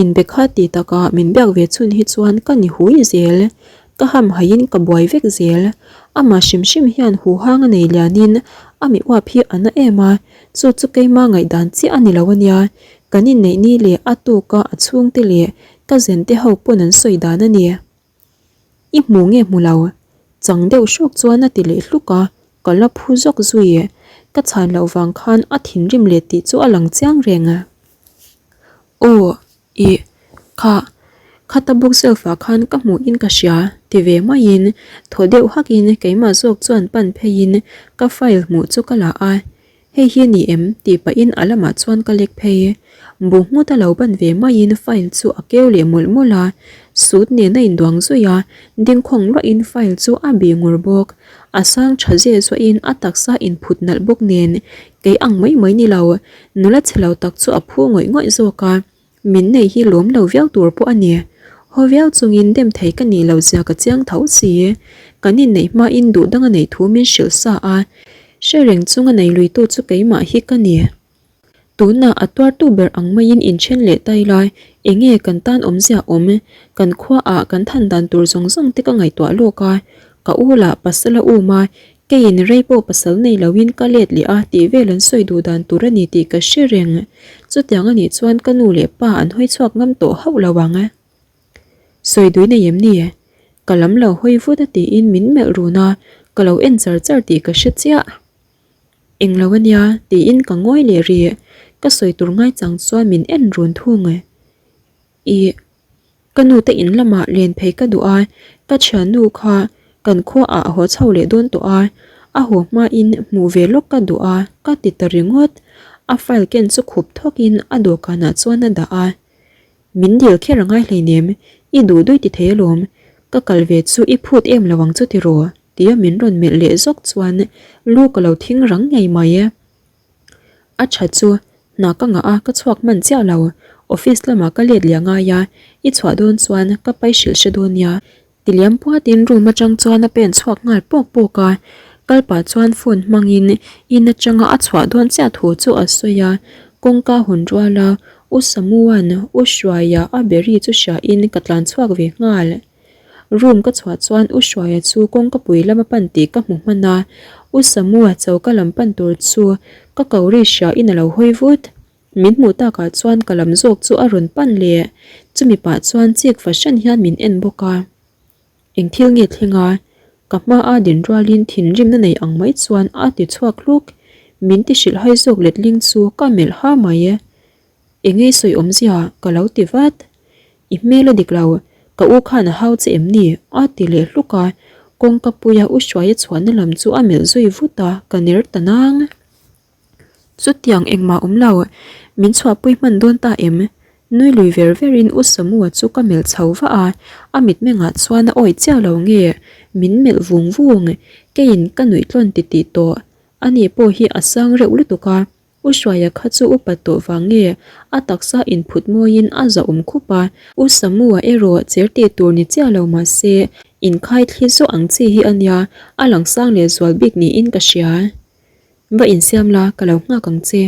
Inbe kha ti taka min biak ve chhun hi chuan ka ni hui zel. Ka hamhaiin ka buai vek zel. Amah hrim hrim hian huhang a nei lianin a mi uap hi a na em a, chu chu keima ngaihdan chiah a ni lo a nia. Kan inneih ni leh a tuka a chhungte leh ka zente ho pawn an sawi dan a ni. I hmu nge hmu lo? Chang deuh hrawk chuan a ti leh hluk a, ka la phu zawk zui. Ka chhan loh vang khan a thinrim leh tih chu a lang chiang reng. Aw, ih, kha, khata bookshelf ah khan ka hmuh in ka hria, ti ve maiin thaw deuh hakin keimah zawk chuan pan pheiin ka file hmuh chu ka la a. Hei hi a ni em? tih pahin a lamah chuan ka lek phei. Bu nghut a lo ban ve maiin file chu a keu leh mawlh mawlh a, suit nen a induang zui a, dingkhawng luahin file chu a bih ngur bawk. A sang tha zeh zuahin a taksa inphut nalh bawk nen kei ang mai mai ni lo, nula chhe lo tak chu a phu ngawih ngawih zawk a. Min nei hi lawm lo viau tur pawh a ni. Haw viau chungin dem thei ka nih loh zia ka chiang tho si. Kan inneih hmain duh dang a neih thu min hrilh sa a, hre reng chunga nei luitu chu keimah hi ka ni. Tunah a tuartu ber ang maiin inthen leh ta ila, enge kan tan awmzia awm? Kan khuaah kan than dan tur zawng zawng te ka ngaihtuah lawk a, ka u lah pasal a um a, Keiin rei pawh pasal nei loin ka let leh a tih vel an sawi duh dan tur a ni tih ka hre reng. Chutiang a nih chuan ka nu leh pa an hawi chhuak ngam tawh hauh lo ang. Sawi dui nei em ni? Ka lam lo hawi vut a tiin min melh run a, ka lo en char char tih ka hre chiah. Eng lo a nia tiin ka ngawi leh rih. Ka sawi tur ngaichang chuan min en run thung. Ih. Ka nu te in lamah len phei ka duh a, ka thiannu kha kan khuaah a haw chho leh dawn tawh a, a haw hmain hmuh ve lawk ka duh a ka ti ta ringawt. A file ken chu khup thawkin a dawhkanah chuan a dah a. Min dil kher a ngai hleinem, i duh duih ti thei alawm, ka kal ve chu i phut em lo ang chu tiraw? tia min rawn melh leh zawk chuan lu ka lo thing rang ngei mai. A tha chu, hna ka ngah a, ka chhuak hman chiah lo. Office lamah ka let leh ngai a, i chhuah dawn chuan ka pai hrilh hre dawn nia. Tiliam puatin room atang chuan a pen chhuak nghal pawk pawk a, kal pah chuan phone hmangin in atanga a chhuah dawn chiah thu chu a sawi a, kawngka hawn rual a, U Samua'n U Hruaia a beri chu hriain ka tlan chhuak ve nghal. Room ka chhuah chuan U Hruaia chu kawngka pui lama pan tih ka hmu hman a, U Samua choka lam pan tur chu ka ko ri hria in a lo hawi vut. Min hmuh takah chuan ka lam zawk chu a rawn pan leh, chumi pah chuan chik fahran hian min en bawk a. Eng thil nge thleng a? Ka hma a din rualin thinrimna nei ang mai chuan a ti chhuak hluk. Min ti hrilh hai zawk letling chu ka melh ha mai. Engei sawi awmzia ka lo ti vat. I hmel a dik lo, ka u khan a hau che em ni? a ti leh hluk a, kawngka puia u Hruaia chhuahna lam chu a melh zui vut a, ka ner ta nang. Chutiang engmah awm lo, min chhuahpui hman dawn ta em? Nui lui ver verin u Samua chu ka melh chho vah a, a mitmengah chuan a awih chiah lo nge min melh vung vung, keiin ka nuih tlawn titih tawh. Ani pawh hi a sang reuh lutuk a, U Hruaia kha chu upat tawh vang nge a taksa inphut mawiin a zahawm khup a, U Samua erawh cher tih tur ni chiah lo mah se inkhai thli zawh ang chi hi a nia, a lang sang leh zual bik niin ka hria. Va insiam la, ka lo nghak ang che,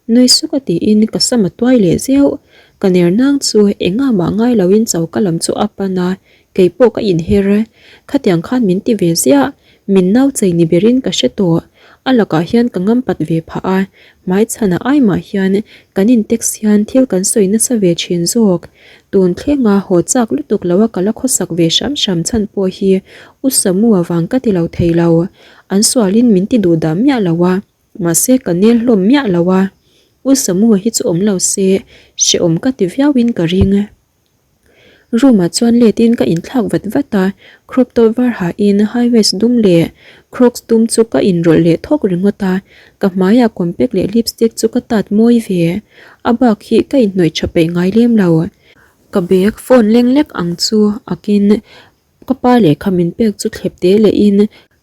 nui suk a tiin ka sam a tuai leh zeuh. Ka ner nang chu engah mah ngai loin choka lam chu a pan a, kei pawh ka inher. Khatiang khan min ti ve ziah, min nau chei ni berin ka hre tawh. A lakah hian ka ngam pat ve phah a, hmaichhana ai mah hian kan in text hian thil kan sawi nasa ve thin zawk. Tun thlenga haw chak lutuk lo a ka la khawsak ve hram hram chhan pawh hi U Samua vang ka ti lo thei lo. An sualin min ti duh dah miah lo a, mahse ka nel hlawm miah lo a. U Samua hi chu awm lo se hrehawm ka ti viauin ka ring. Room ah chuan let in ka inthlak vat vat a, crop top var ha in high waist dum leh crocs dum chu ka inrawlh leh thawk ringawt a, ka hmaiah compact leh lipstick chu ka tat mawi ve. A bak hi ka inhnawih tha peih ngai lem lo. Ka bag phone leng lek ang chu akin Ka pa lehkha min pek chu thlep te leh in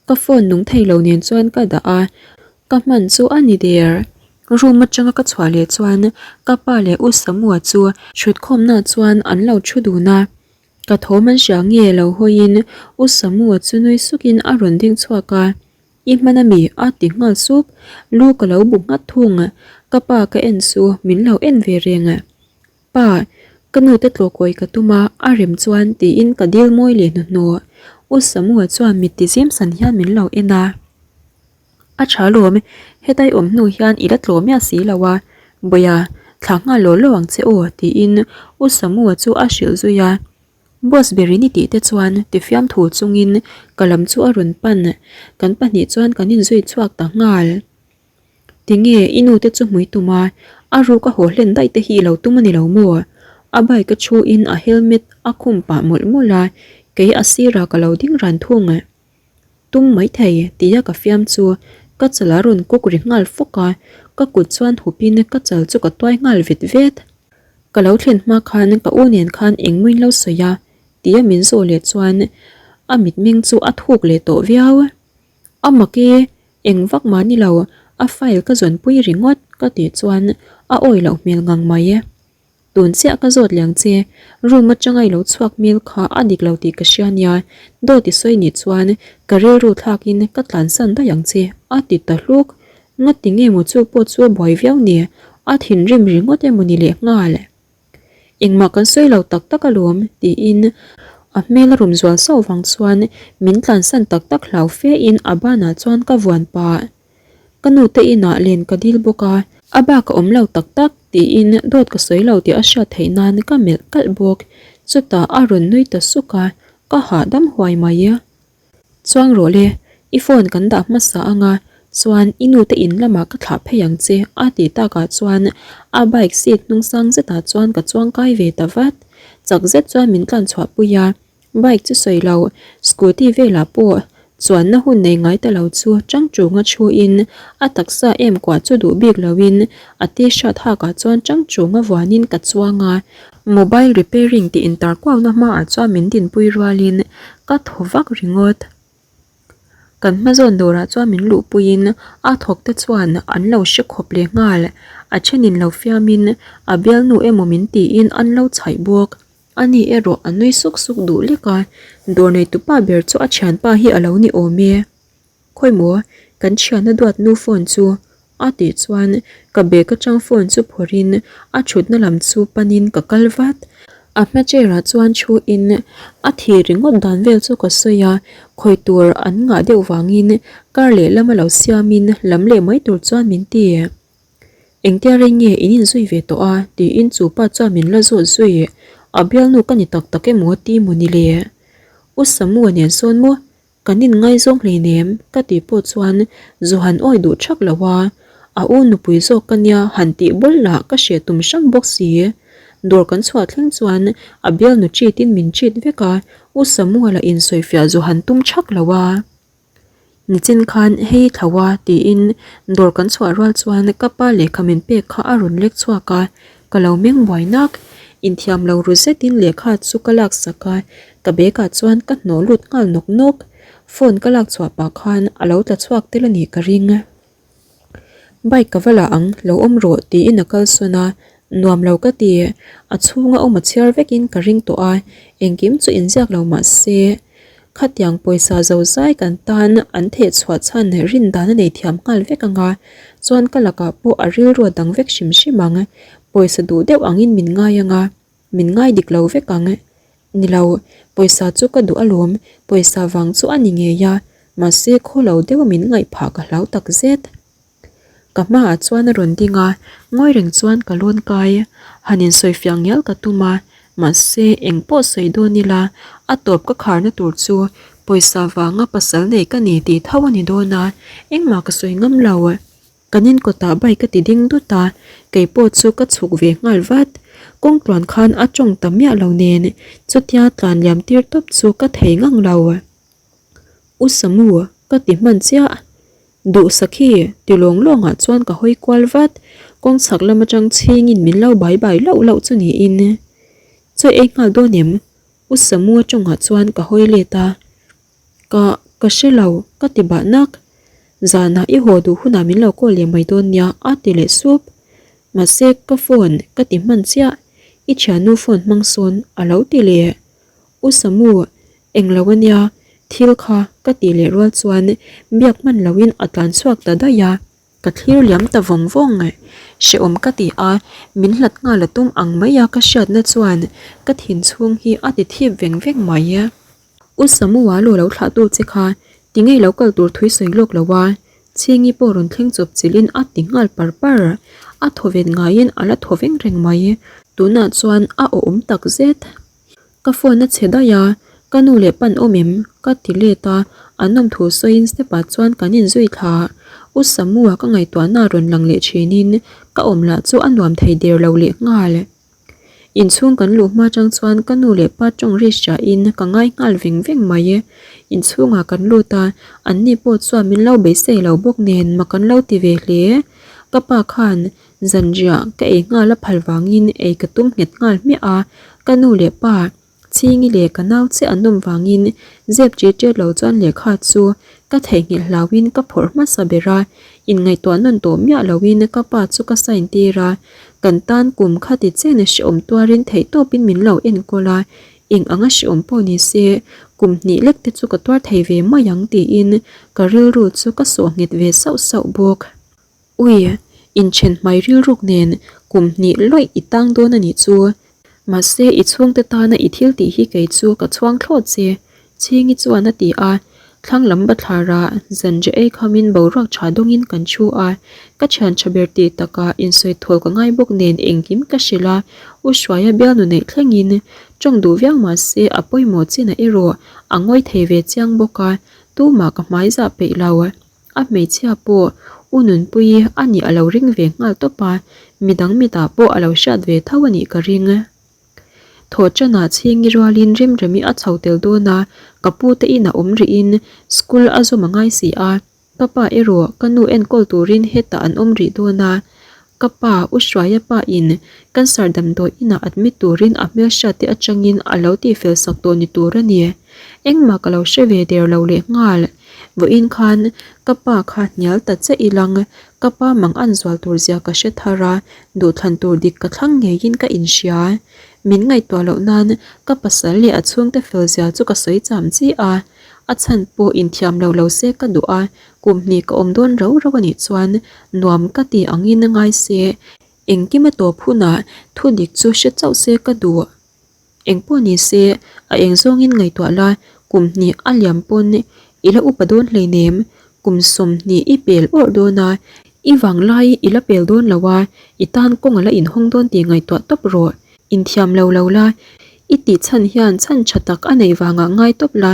ka phone nung thei lo nen chuan ka dah a. Ka hman chu a ni der. Room atanga ka chhuah leh chuan ka pa leh U Samua chu thutkhawmna chuan an lo thu dun a. Ka thawm an hria nge lo hawiin U Samua chu nui sukin a rawn ding chhuak a. I hman ami? a ti nghal sup. Lu ka lo bu nghat thung. Ka pa ka en chu min lo en ve reng. Pa, ka nu te tlawkawi ka tum a, a rem chuan tiin ka dil mawi leh hnuhnawh. U Samua chuan mit ti zim san hian min lo en a. A tha lawm, hetai awm hnu hian i la tlawm miah si lo a, Bawia, thlah nghal law law ang che aw tiin U Samua chu a hrilh zui a. Boss berin i tih te chuan ti fiamthu chungin ka lam chu a rawn pan, kan pahnih chuan kan inzui chhuak ta nghal. Tinge i nu te chu hmui tum a, a ruk a haw hlen daih te hi i lo tum a ni lo maw? A bike a thu in a helmet a khum pah mawlh mawlh a, kei a sirah ka lo ding ran thung. Tum maithei tia ka fiam chu ka chal a rawn kuk ri nghal fawk a, ka kut chuan hup in ka chal chu ka tuai nghal vet vet. Ka lo thlen hma khan ka u nen khan engmawin lo sawi a tia min zawh leh chuan a mitmeng chu a thuk leh tawh viau. A mak e, eng vak mah ni lo, a file ka zawnpui ringawt ka tih chuan a awi loh hmel ngang mai e. Tun chiah ka zawt liang che, room atanga i lo chhuak hmel kha a dik lo tih ka hria nia, dawt i sawi nih chuan ka rilru thlakin ka tlansan daih ang che a ti ta hluk. Ngati nge maw chu pawh chu a buai viau ni, a thinrim ringawt emaw ni lehnghal. Engmah kan sawi lo tak tak alawm tiin a hmel a rum zual sauh vang chuan min tlansan tak tak hlau fe in a banah chuan ka vuan pah. Ka nu te inah len ka dil bawk a, a bak a awm lo tak tak tiin dawt ka sawi lo tih a hriat theih nan ka melh kalh bawk. Chutah a rawn nui ta suk a, ka hahdam huai mai. Chuang rawh le, i phone kan dah hmasa ang a, chuan i nu te in lamah ka thlah phei ang che a tih takah chuan a bike seat hnung sang zetah chuan ka chuang kai ve ta vat. Chak zet chuan min tlan chhuah pui a, bike chu sawi lo, scooty velah pawh chuanna hun nei ngai ta lo chu chang chunga thuin a taksa em kuah chu duh bik loin a t-shirt hakah chuan chang chunga vuanin ka chuang a, Mobile repairing tih intar kuauna hmaah chuan min dinpui rualin ka thaw vak ringawt. Kan hma zawn dawrah chuan min luhpuiin a thawk te chuan an lo hre khawp leh nghal. A thenin lo fiamin a bialnu emaw min tiin an lo chhaih bawk. Ani erawh a nui suk suk duh lek a, dawr neitupa ber chu a thianpa hi a lo ni awm e. Khawimaw, kan thianna duat nu phone chu a tih chuan ka bag atang phone chu phawrhin a thutna lam chu panin ka kal vat. A hma chair ah chuan thu in a thi ringawt dan vel chu ka sawi a, khawi tur an ngah deuh vangin car lehlam a lo siamin lam leh mai tur chuan min ti. Engtia rei nge in inzui ve tawh a? tiin chu pa chuan min la zawt zui. A bialnu ka ni tak tak emaw ti maw ni le? U Samua nen sawn maw? Kan inngaizawng hleinem ka tih pawh chuan zu han awi duh thak lo a, a u nupui zawk ka nia han tih bawlh lah ka hre tum hrang bawk si. Dawr kan chhuah thleng chuan a bialnu treat in min treat vek a, U Samuel-a insawifiah zu han tum thak lo a. Nichin khan hei thlo a tiin dawr kan chhuah rual chuan ka pa lehkha min pek kha a rawn lek chhuak a, Ka lo meng buai nak. Inthiam lo ru zetin lehkha chu ka laksak a, ka bag ah chuan ka hnawh lut nghal nawk nawk. Phone ka lak chhuah pah khan a lo tla chhuak tel a nih ka ring. Bike ka va la ang, lo awm rawh tiin a kalsawn a, nuam lo ka ti. A chhunga awm a chhiar vekin ka ring tawh a, engkim chu inziak lo mah se. Khatiang pawisa zo zai kan tan an theh chhuah chhan rin dan a nei thiam nghal vek ang a, chuan ka lakah pawh a rilru a dang vek hrim hrim ang. Pawisa duh deuh angin min ngai ang a, min ngai dik lo vek ang. Ni lo, pawisa chu ka duh alawm, pawisa vang chu a ni ngei a, mahse khaw lo deuh min ngaih phah ka hlau tak zet. Ka hmaah chuan a rawn ding a, ngawi reng chuan ka lawn kai. Han insawifiah ngial ka tum a, mahse eng pawh sawi dawn ila, a tawp ka kharna tur chu pawisa vanga pasal nei ka ni tih tho a ni dawn a, engmah ka sawi ngam lo. Kan inkawtah bike ka ti ding dut a, kei pawh chu ka chhuk ve nghal vat. Kawng tluan khan a tawng ta miah lo nen, chutia tlan liam tir tawp chu ka thei ngang lo. U Samu, ka ti hman chiah. Duhsak hi ti lawng lawngah chuan ka hawi kual vat, kawng chhak lam atang chhingin min lo bai bai lauh lauh chu niin. Chawi ei nghal dawn em? U Samu atangah chuan ka hawi let a. Ka, ka hre lo, ka ti bah nak. Zanah i haw duh hunah min lo call leh mai dawn nia a ti leh sup. Mahse ka phone ka ti hman chiah, i thiannu phone hmang sawn a lo ti leh. U Samu, englo a nia, thil kha ka tih leh rual chuan biak hman loin a tlan chhuak ta daih a. Ka thlir liam ta vawng vawng hrehawm ka ti a, min hlat nghal a tum ang mai a ka hriatna chuan ka thin chhung hi a ti thip veng veng mai. U Samu-a lo lo thlah tu che kha tinge i lo kal tur thui sawi lawk lo a, Chhingi pawh rawn thleng chawp chilhin a ti nghal par par, a thaw vet ngaiin a la thaw veng reng mai. Tunah chuan a awhawm tak zet. Ka phone a chhe daih a, ka nu leh pan awm em? Ka ti let a, an awm thu sawiin step ah chuan kan inzui thla. U Samu-a ka ngaihtuahna rawn lang leh thinin ka awm lah chu a nuam thei der lo leh nghal. Inchhung kan luh hma tang chuan ka nu leh pa tawng ri hriain ka ngai nghal veng veng mai. Inchhungah kan lut a, anni pawh chuan min lo beisei lo bawk nen mak an lo ti ve hle. Ka pa khan Zanriah ka ei nghal a phal vangin ei ka tum nghet nghal hmiah a, ka nu leh pa Chhingi leh ka nau che an awm vangin zep ṭi ṭet lo chuan lehkha chu ka theihnghilh hlauhin ka phawrh hmasa ber a, inngaihtuah nawn tawh miah loin ka pa chu ka sign tir a, kan tan kum khati chen hrehawm tuarin theihtawpin min lo enkawl a, eng anga hrehawm pawh ni se kum hnih lek te chu ka tuar thei ve mai ang tiin ka rilru chu ka sawh nghet ve sauh sauh bawk. Ui, inthen hmai rilruk nen kum hnih lawih i tang dawn a nih chu. Mahse, i chhungte tana i thil tih hi kei chu ka chhuang thlawt che, Chhingi chuan a ti a. Thlang lam bathlara zanriah ei khamin boruak tha dawngin kan thu a. Ka thian tha ber tih takah insawi thawl ka ngai bawk nen engkim ka hrilh a, U Hruaia bialnu neih thlengin tawng duh viau mahse a pawimawh chinah erawh a ngawi thei ve chiang bawk a, tumah ka hmai zah peih lo. A hmeichhia pawh U Nunpuii a nih a lo ring ve nghal tawp a, midang mitah pawh a lo hriat ve tho a nih ka ring. Thawhṭanah Chhingi rualin Remremi a chho tel dawn a, ka pu te inah awm rihin school a zawm a ngai si a, ka pa erawh ka nu enkawl turin hetah an awm rih dawn a, Ka pa, U Hruaia pa in cancer damdawi inah admit turin a hmelhriat te atangin a lo tihfel sak tawh ni tur a ni. Engmah ka lo hre ve der lo leh nghal. Vawiin khan ka pa kha hnial ta che ilang, ka pa mang an zual tur zia ka hre thar a, duhthlan tur dik ka thlang ngeiin ka inhria. Min ngaihtuah loh nan ka pasal leh a chhungte fel zia chu ka sawi cham chi a, a chhan pawh inthiam lo lo se ka duh a, Kum hnih ka awm dawn rau rau a nih chuan nuam ka ti angin a ngai se, engkim a tawp hunah thu dik chu hre chauh se ka duh. Engpawh ni se, a eng zawngin ngaihtuah la, kum hnih a liam pawn i la upa dawn hleinem, kum 20 i pel awrh dawn a, i vanglai i la pel dawn lo a, i tan kawng a la inhawng dawn tih ngaihtuah tawp rawh. Inthiam lo lo la, i tih chhan hian chhan tha tak a neih vangah ngai tawp la,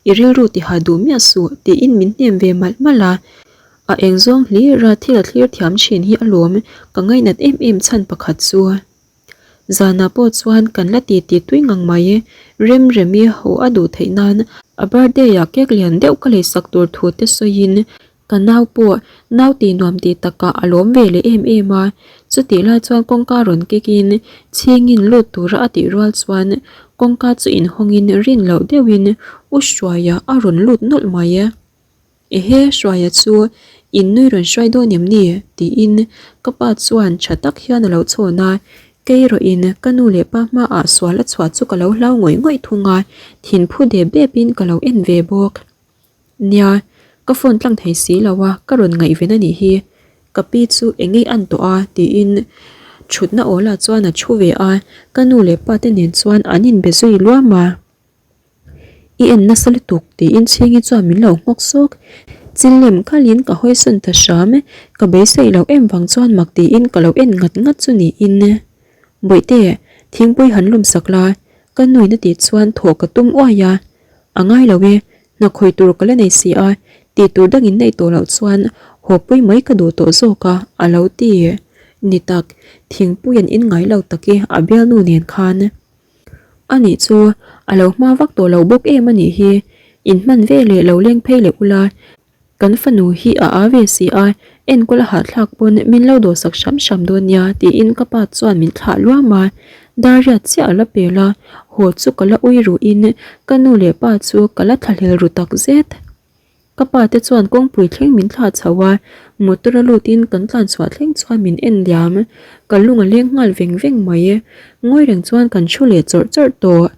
i rilru tiha duh miah suh tiin min hnem ve malh malh a. A eng zawng hlir a thil a thlir thiam thin hi alawm ka ngainat em em chhan pakhat chu. Zanah pawh chuan kan la ti ti tui ngang mai, Rem Remi ho a duh theih nan a birthday ah cake lian deuh ka leisak tur thu te sawiin Ka nau pawh nau tih nuam tih takah a lawm ve leh em em a, chutih lai chuan kawngka rawn kek in chhingin lut tura a tih rual chuan kawngka chu inhawngin rin loh deuhin U Hruaia a rawn lut nawlh mai. Ehe Hruaia chu in nui rawn hruai dawn em ni? tiin ka pa chuan tha tak hian a lo chhawn a, kei erawhin ka nu leh pa hmaah sual a chhuah chu ka lo hlau ngawih ngawih thung a, thinphu dep depin ka lo en ve bawk. Nia, ka phone tlang thei si lo a, ka rawn ngaihven a nih hi. Ka pi chu eng ngei an tawh a tiin thutna awlah chuan a thu ve a, ka nu leh pa te nen chuan an inbe zui luam a. I en nasa lutuk tiin Chhingi chuan min lo nghawk sawk. Chil lem khalin ka hawisawn ta hram, ka beisei loh em vang chuan mak tiin ka lo en ngat ngat chu niin. Bawihte, thingpui han lum sak la, ka nuin a tih chuan thawh ka tum uai a. A ngai lo e, hna khawih tur ka la nei si a, tih tur dangin neih tawh loh chuan haw pui mai ka duh tawh zawk a, a lo ti. Ni tak, thingpui an in ngai lo tak e a bialnu nen khan. A nih chu, a lo hma vak tawh lo bawk em a nih hi, in hman ve leh lo leng phei leh ula, Kan fanu hi a â ve si a, enkawl a hahthlak pawn min lo dawhsak hram hram dawn nia tiin ka pa chuan min thlah luam a. Dar riat chiah a la pel a, haw chu ka la ui ruhin ka nu leh pa chu ka la thlahlel ru tak zet. Ka pa te chuan kawngpui thleng min thlah chho a, motor a lutin kan tlan chhuah thleng chuan min en liam. Ka lung a leng nghal veng veng mai. Ngawi reng chuan kan thu leh chawrh chawrh tawh.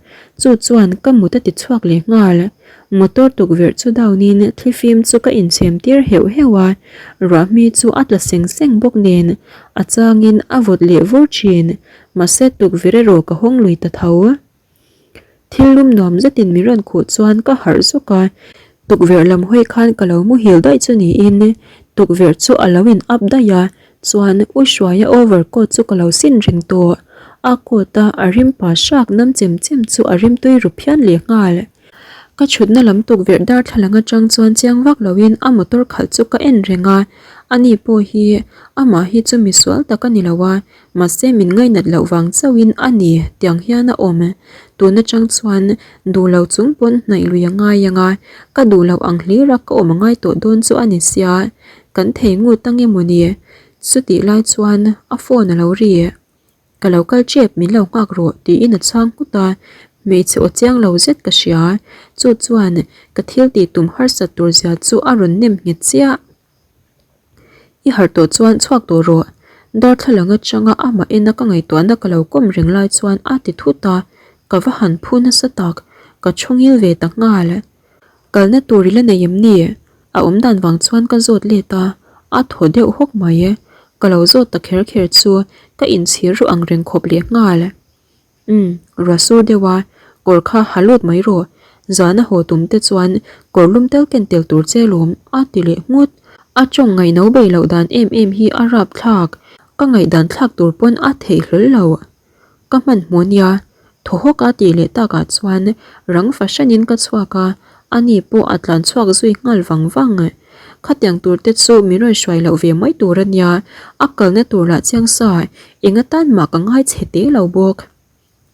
Chu chuan ka mut a ti chhuak leh nghal. Motor tukverh chu down in thlifim chu ka inchhem tir heuh heuh a, ruahmi chu a tla seng seng bawk nen a changin a vawt leh vur thin. Mahse tukverh erawh ka hawng lui ta tho. Thil lum nuam zetin min rawn khuh chuan ka harh zawk a, tukverh lam hawi khan ka lo muhil daih chu niin tukverh chu a lo in up daih a, chuan U Hruaia over coat chu ka lo sin reng tawh, a coat a a rim pa hrak nam chem chem chu a rim tui ru phian leh nghal. Ka thutna lam tukverh darthlalang atang chuan chiang vak loin a motor khalh chu ka en reng a, ani pawh hi amah hi chu misual tak a ni lo a, Mahse min ngainat loh vang chauhin a ni tiang hian a awm. Tun atang chuan duh lo chung pawn hnaih lui a ngai ang a, ka duh loh ang hlir a ka awm a ngai tawh dawn chu a ni sia. Kan thei ngut ang emaw ni? Chutih lai chuan a phone a lo ri. Ka lo kal tep min lo nghak rawh tiin a chhang nghut a, hmeichhe aw chiang lo zet ka hria. Chu chuan ka thil tih tum harsat tur zia chu a rawn nem nghet chiah. I harh tawh chuan chhuak tawh rawh. Darthlalang atanga amah ena ka ngaihtuahna ka lo kawm reng lai chuan a ti thut a, ka va han phu nasa tak, ka thu ngil ve ta nghal. Kalna tur i la nei em ni? A awm dan vang chuan ka zawt let a, a thaw deuh hawk mai. Ka lo zawt ta kher kher chu ka inchhir ru ang reng khawp leh nghal. Umm, ruah sur deuh a, kawr kha ha lut mai rawh. Zan a haw tum te chuan kawr lum tel ken tel tur che lawm a ti leh nghut. A tawng ngaihno bei loh dan em em hi a rap thlak, ka ngaihdan thlak tur pawn a theih hlawl lo. Ka hmanhmawh nia, thaw hawk a tih leh takah chuan rang fahranin ka chhuak a, ani pawh a tlan chhuak zui nghal vang vang. Khatiang tur te chu min rawn hruai loh ve mai tur a nia, a kalna tur lah chiang sa, eng atan mah ka ngai chhe teh lo bawk.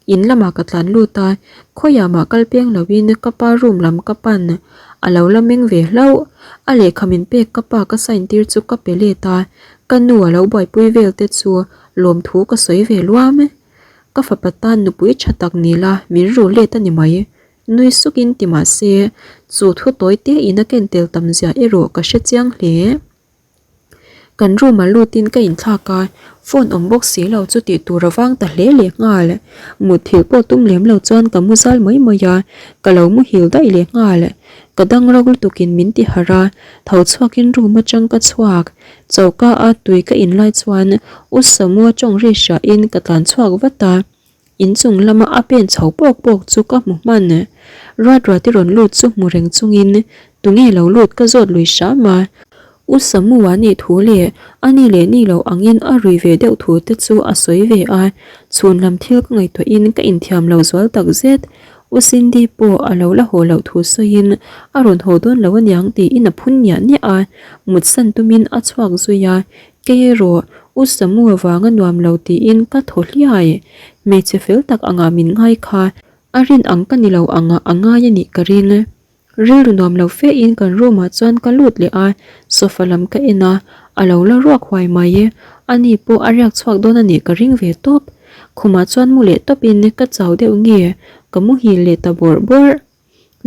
In lamah ka tlan lut a, khawiah mah kal peng loin ka pa room lam ka pan, a lo la meng ve hlauh. A lehkha min pek ka pa ka sign tir chu ka pe let a, ka nu a lo buaipui vel te chu lawmthu ka sawi ve luam. Ka fapa tan nupui tha tak ni la min ru let a ni mai. Nui sukin ti mah se, chu thu tawi te in a ken tel tam zia erawh ka hre chiang hle. Kan room ah lutin ka inthlak a, phone awm bawk si lo chu tih tur a vang ta hle leh nghal. Mutthilh pawh tum lem lo chuan ka mu zal mai mai a, ka lo muhil daih leh nghal. Ka dang ro lutukin min ti harh a, tho chhuakin room atang ka chhuak. Choka a tui ka in lai chuan U Samua tawng ri hriain ka tlan chhuak vat a. Inchung lama a pen chho pawk pawk chu ka hmu hman. Ruat ruat i rawn lut chu hmu reng chungin tunge lo lut ka zawt lui hram a. U Samua nih thu leh a ni leh ni lo angin a rui ve deuh thu te chu a sawi ve a, chhun lam thil ka ngaihtuahin ka inthiam lo zual tak zet. U Cindy pawh a lo la haw loh thu sawiin a rawn haw dawn lo aniang tiin a phun niah niah a, mutsan tumin a chhuak zui a, Kei erawh U Samu avanga nuam lo tiin ka thaw hliai. Hmeichhe fel tak angah min ngai kha a rin ang ka ni lo angah a ngai a nih ka ring. Rilru nuam lo fe in kan room ah chuan ka lut leh a, sofa lam ka en a, a lo la ruak huai mai. Ani pawh a riak chhuak dawn a nih ka ring ve tawp. Khumah chuan mu leh tawp in ka chau deuh nge ka muhil leh ta bawrh bawrh.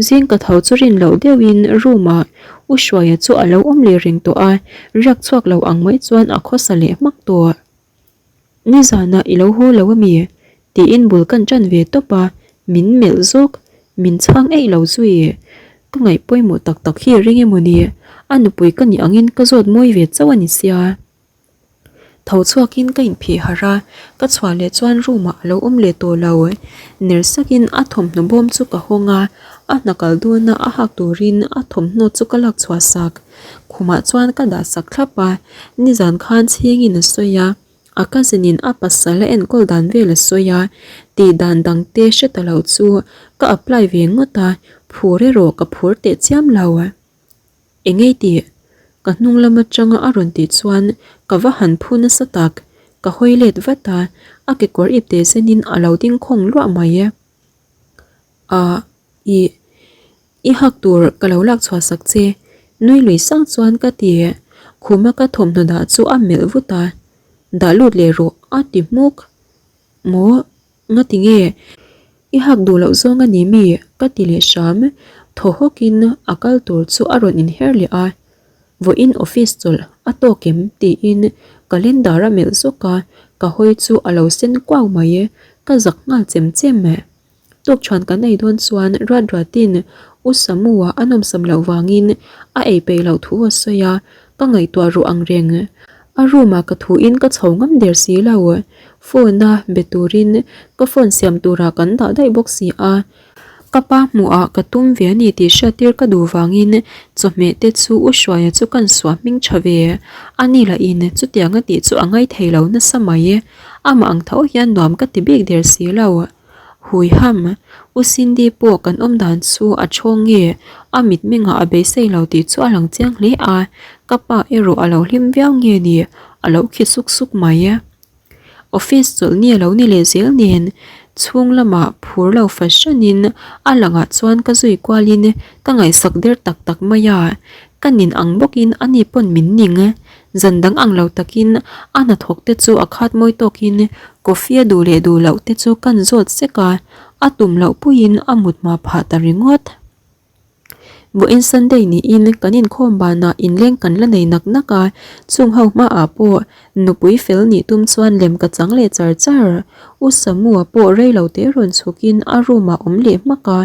Zing ka tho chu rin loh deuhin room ah U Hruaia chu a lo awm leh reng tawh a, riak chhuak lo ang mai chuan a khawsa leh hmak tawh. Nizanah i lo haw lo ami? tiin bul kan ṭan ve tawp a, min melh zawk, min chhang eih lo zui. Ka ngaih pawimawh tak tak hi ring emaw ni? A nupui ka nih angin ka zawt mawi ve chauh a ni sia. Tho chhuakin ka inphih harh a, ka chhuah leh chuan room ah a lo awm leh tawh lo. Ner sakin a thawmhnaw bawm chu ka hawng a, a hna kal dawna a hak turin a thawmhnaw chu ka lak chhuah sak. Khumah chuan ka dah sak thlap a, nizan khan chhingin a sawi a, a cousin in a pasal a enkawl dan vel a sawi a, tih dan dang te hre ta lo chu ka apply ve ngawt a, phur erawh ka phur teh chiam lo. Engei tih? Ka hnung lam atanga a rawn tih chuan ka va han phu nasa tak. Ka hawi let vat a, a kekawr ip teh zenin a lo ding khawng luah mai. Ah, ih, i hak tur ka lo lak chhuah sak che, nui lui sang chuan ka ti. Khuma ka thawmhnaw dah chu a melh vut a, Dah lut leh rawh a ti hmuk. Maw, ngati nge? I hak duh loh zawng a ni mi? Ka ti leh hram. Thaw hawkin a kal tur chu a rawn inher leh a. Vawiin office chawlh a tawk em? Tiin calendar a melh zawk a, ka hawi chu a lo sen kuau mai. Ka zak nghal chem chem. Tukṭhuan kan ei dawn chuan ruat ruatin U Samu-a a nawmsam loh vangin a ei peih loh thu a sawi a, ka ngaihtuah ruh ang reng. A room-ah ka thuin ka chho ngam der si lo. Phone-a be turin ka phone siam turah kan dah daih bawk si a. Ka pa hmuhah ka tum ve a ni tih hriattir ka duh vangin chawhmeh te chu U Hruaia chu kan suah hming tha ve. A ni lahin chutianga tih chu a ngaithei lo nasa mai. Amah ang tho hian nuam ka ti bik der si lo. Hui ham, U Cindy pawh kan awm dan chu a thawng nge? A mitmengah a beisei lo tih chu a lang chiang hle a, ka pa erawh a lo hlim viau nge ni, a lo khi suk suk mai. Office chawlh ni a lo ni leh zel nen, chhung lamah phur lo fahranin a langah chuan ka zui kualin ka ngaihsak der tak tak mai a, ka nin ang bawkin ani pawn min ning. Zan dang ang lo takin a hnathawk te chu a khat mawi tawkin coffee a duh leh duh loh te chu kan zawt sek a, a tum loh puiin a mut hma phah ta ringawt. Vawiin Sunday niin kan inkhawm banah inleng kan la nei nak nak a, chung ho hmaah pawh nupui fel nih tum chuan lem ka chang leh char char. U Samua pawh rei lo te rawn chhukin a room ah awm leh hmak a,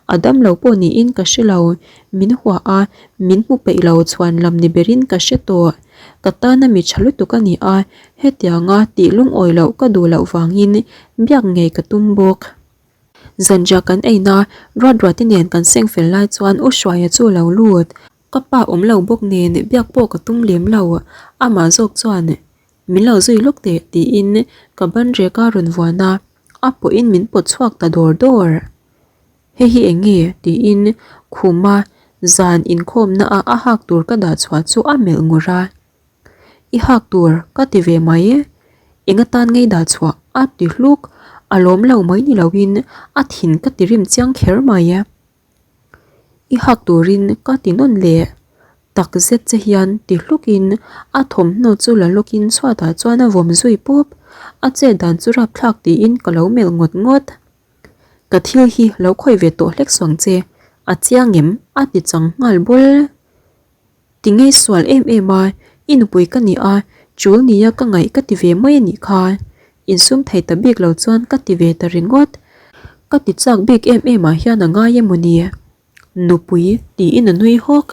a damlo pawh niin ka hre lo, min hua a, Min hmu peih lo chhuan lam ni berin ka hre tawh. Ka tana mi tha lutuk a ni a, hetianga tih lungawi loh ka duh loh vangin biak ngei ka tum bawk. Zanriah kan eina ruat ruate nen kan seng fel lai chuan U Hruaia chu a lo lut. Ka pa awm lo bawk nen biak pawh ka tum lem lo. Amah zawk chuan min lo zui lawk teh tiin ka ban rek a rawn vuan a, a pawhin min pawt chhuak ta dawr dawr. Hei hi eng nge? tiin khuma zan inkhawmna a a hak tur ka dah chhuah chu a melh ngur a. I hak tur ka ti ve mai e, eng atan ngei dah chhuah a ti hluk, a lawm lo mai ni loin a thin ka ti rim chiang kher mai e. I hak turin ka ti nawn leh tak zet che hian ti hlukin a thawmhnaw chu la lawkin chhuatah chuan a vawm zui pawp, a chet dan chu rapthlak tiin ka lo melh ngawt ngawt. Ka thil hi lo khawih ve tawh hlek suang che, a chiang em? a ti chang nghal bawl. Ti ngei sual em em a, i nupui ka ni a, chul nia ka ngaih ka ti ve mai a nih kha. Insum thei ta bik lo chuan ka ti ve ta ringawt. Ka ti chak bik em em ah hian a ngai emaw ni? Nupui tiin a nui hawk.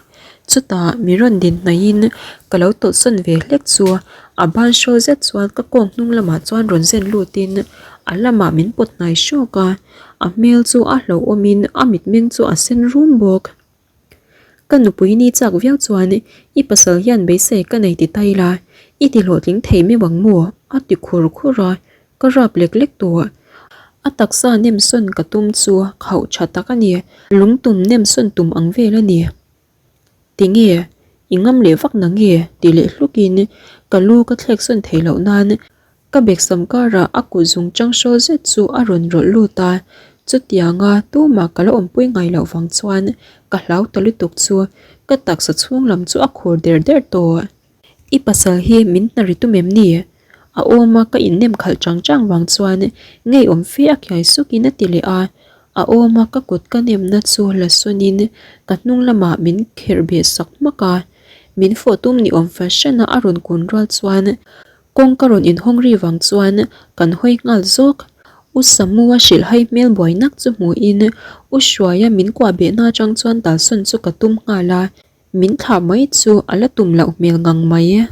Chutah mi rawn din hnaihin ka lo tawlhsawn ve hlek chu a ban hrawl zet chuan ka kawng hnung lamah chuan rawn zen lutin a lamah min pawt hnai hrawk a, a hmel chu a hlauhawmin a mitmeng chu a sen rum bawk. Ka nupui ni chak viau chuan i pasal hian beisei ka nei ti ta ila i ti hlawhtling thei meuh ang maw? a ti khur khur a, Ka rap lek lek tawh. A taksa nem sawn ka tum chu khauh tha tak a ni. Lungtum nem sawn tum ang vel a ni. Tinge? I ngam leh vak na nge? Ti leh hlukin ka lu ka thlek sawn theih loh nan ka beksam karah a kut zung chang hrawl zet chu a rawn rawlh lut a. Chutianga tumah ka la awmpui ngai loh vang chuan ka hlau ta lutuk chu ka taksa chhung lam chu a khur der der tawh. I pasal hi min hna ri tum em ni? A awm a ka innem khalh chang chang vang chuan ngeiawm fe a kiai sukin a ti leh a, a awm a ka kut ka nemna chu la sawnin ka hnung lamah min kherh beh sak hmak a, min fawh tum ni awm fahran a a rawn kun rual chuan kawng ka rawn inhawng ri vang chuan kan hawi nghal zawk. U Samu a hrilh hai hmel buai nak chu hmuhin U Hruaia min kuah behna atang chuan talsawn chu ka tum nghal a, Min thlah mai chu a la tum loh hmel ngang mai.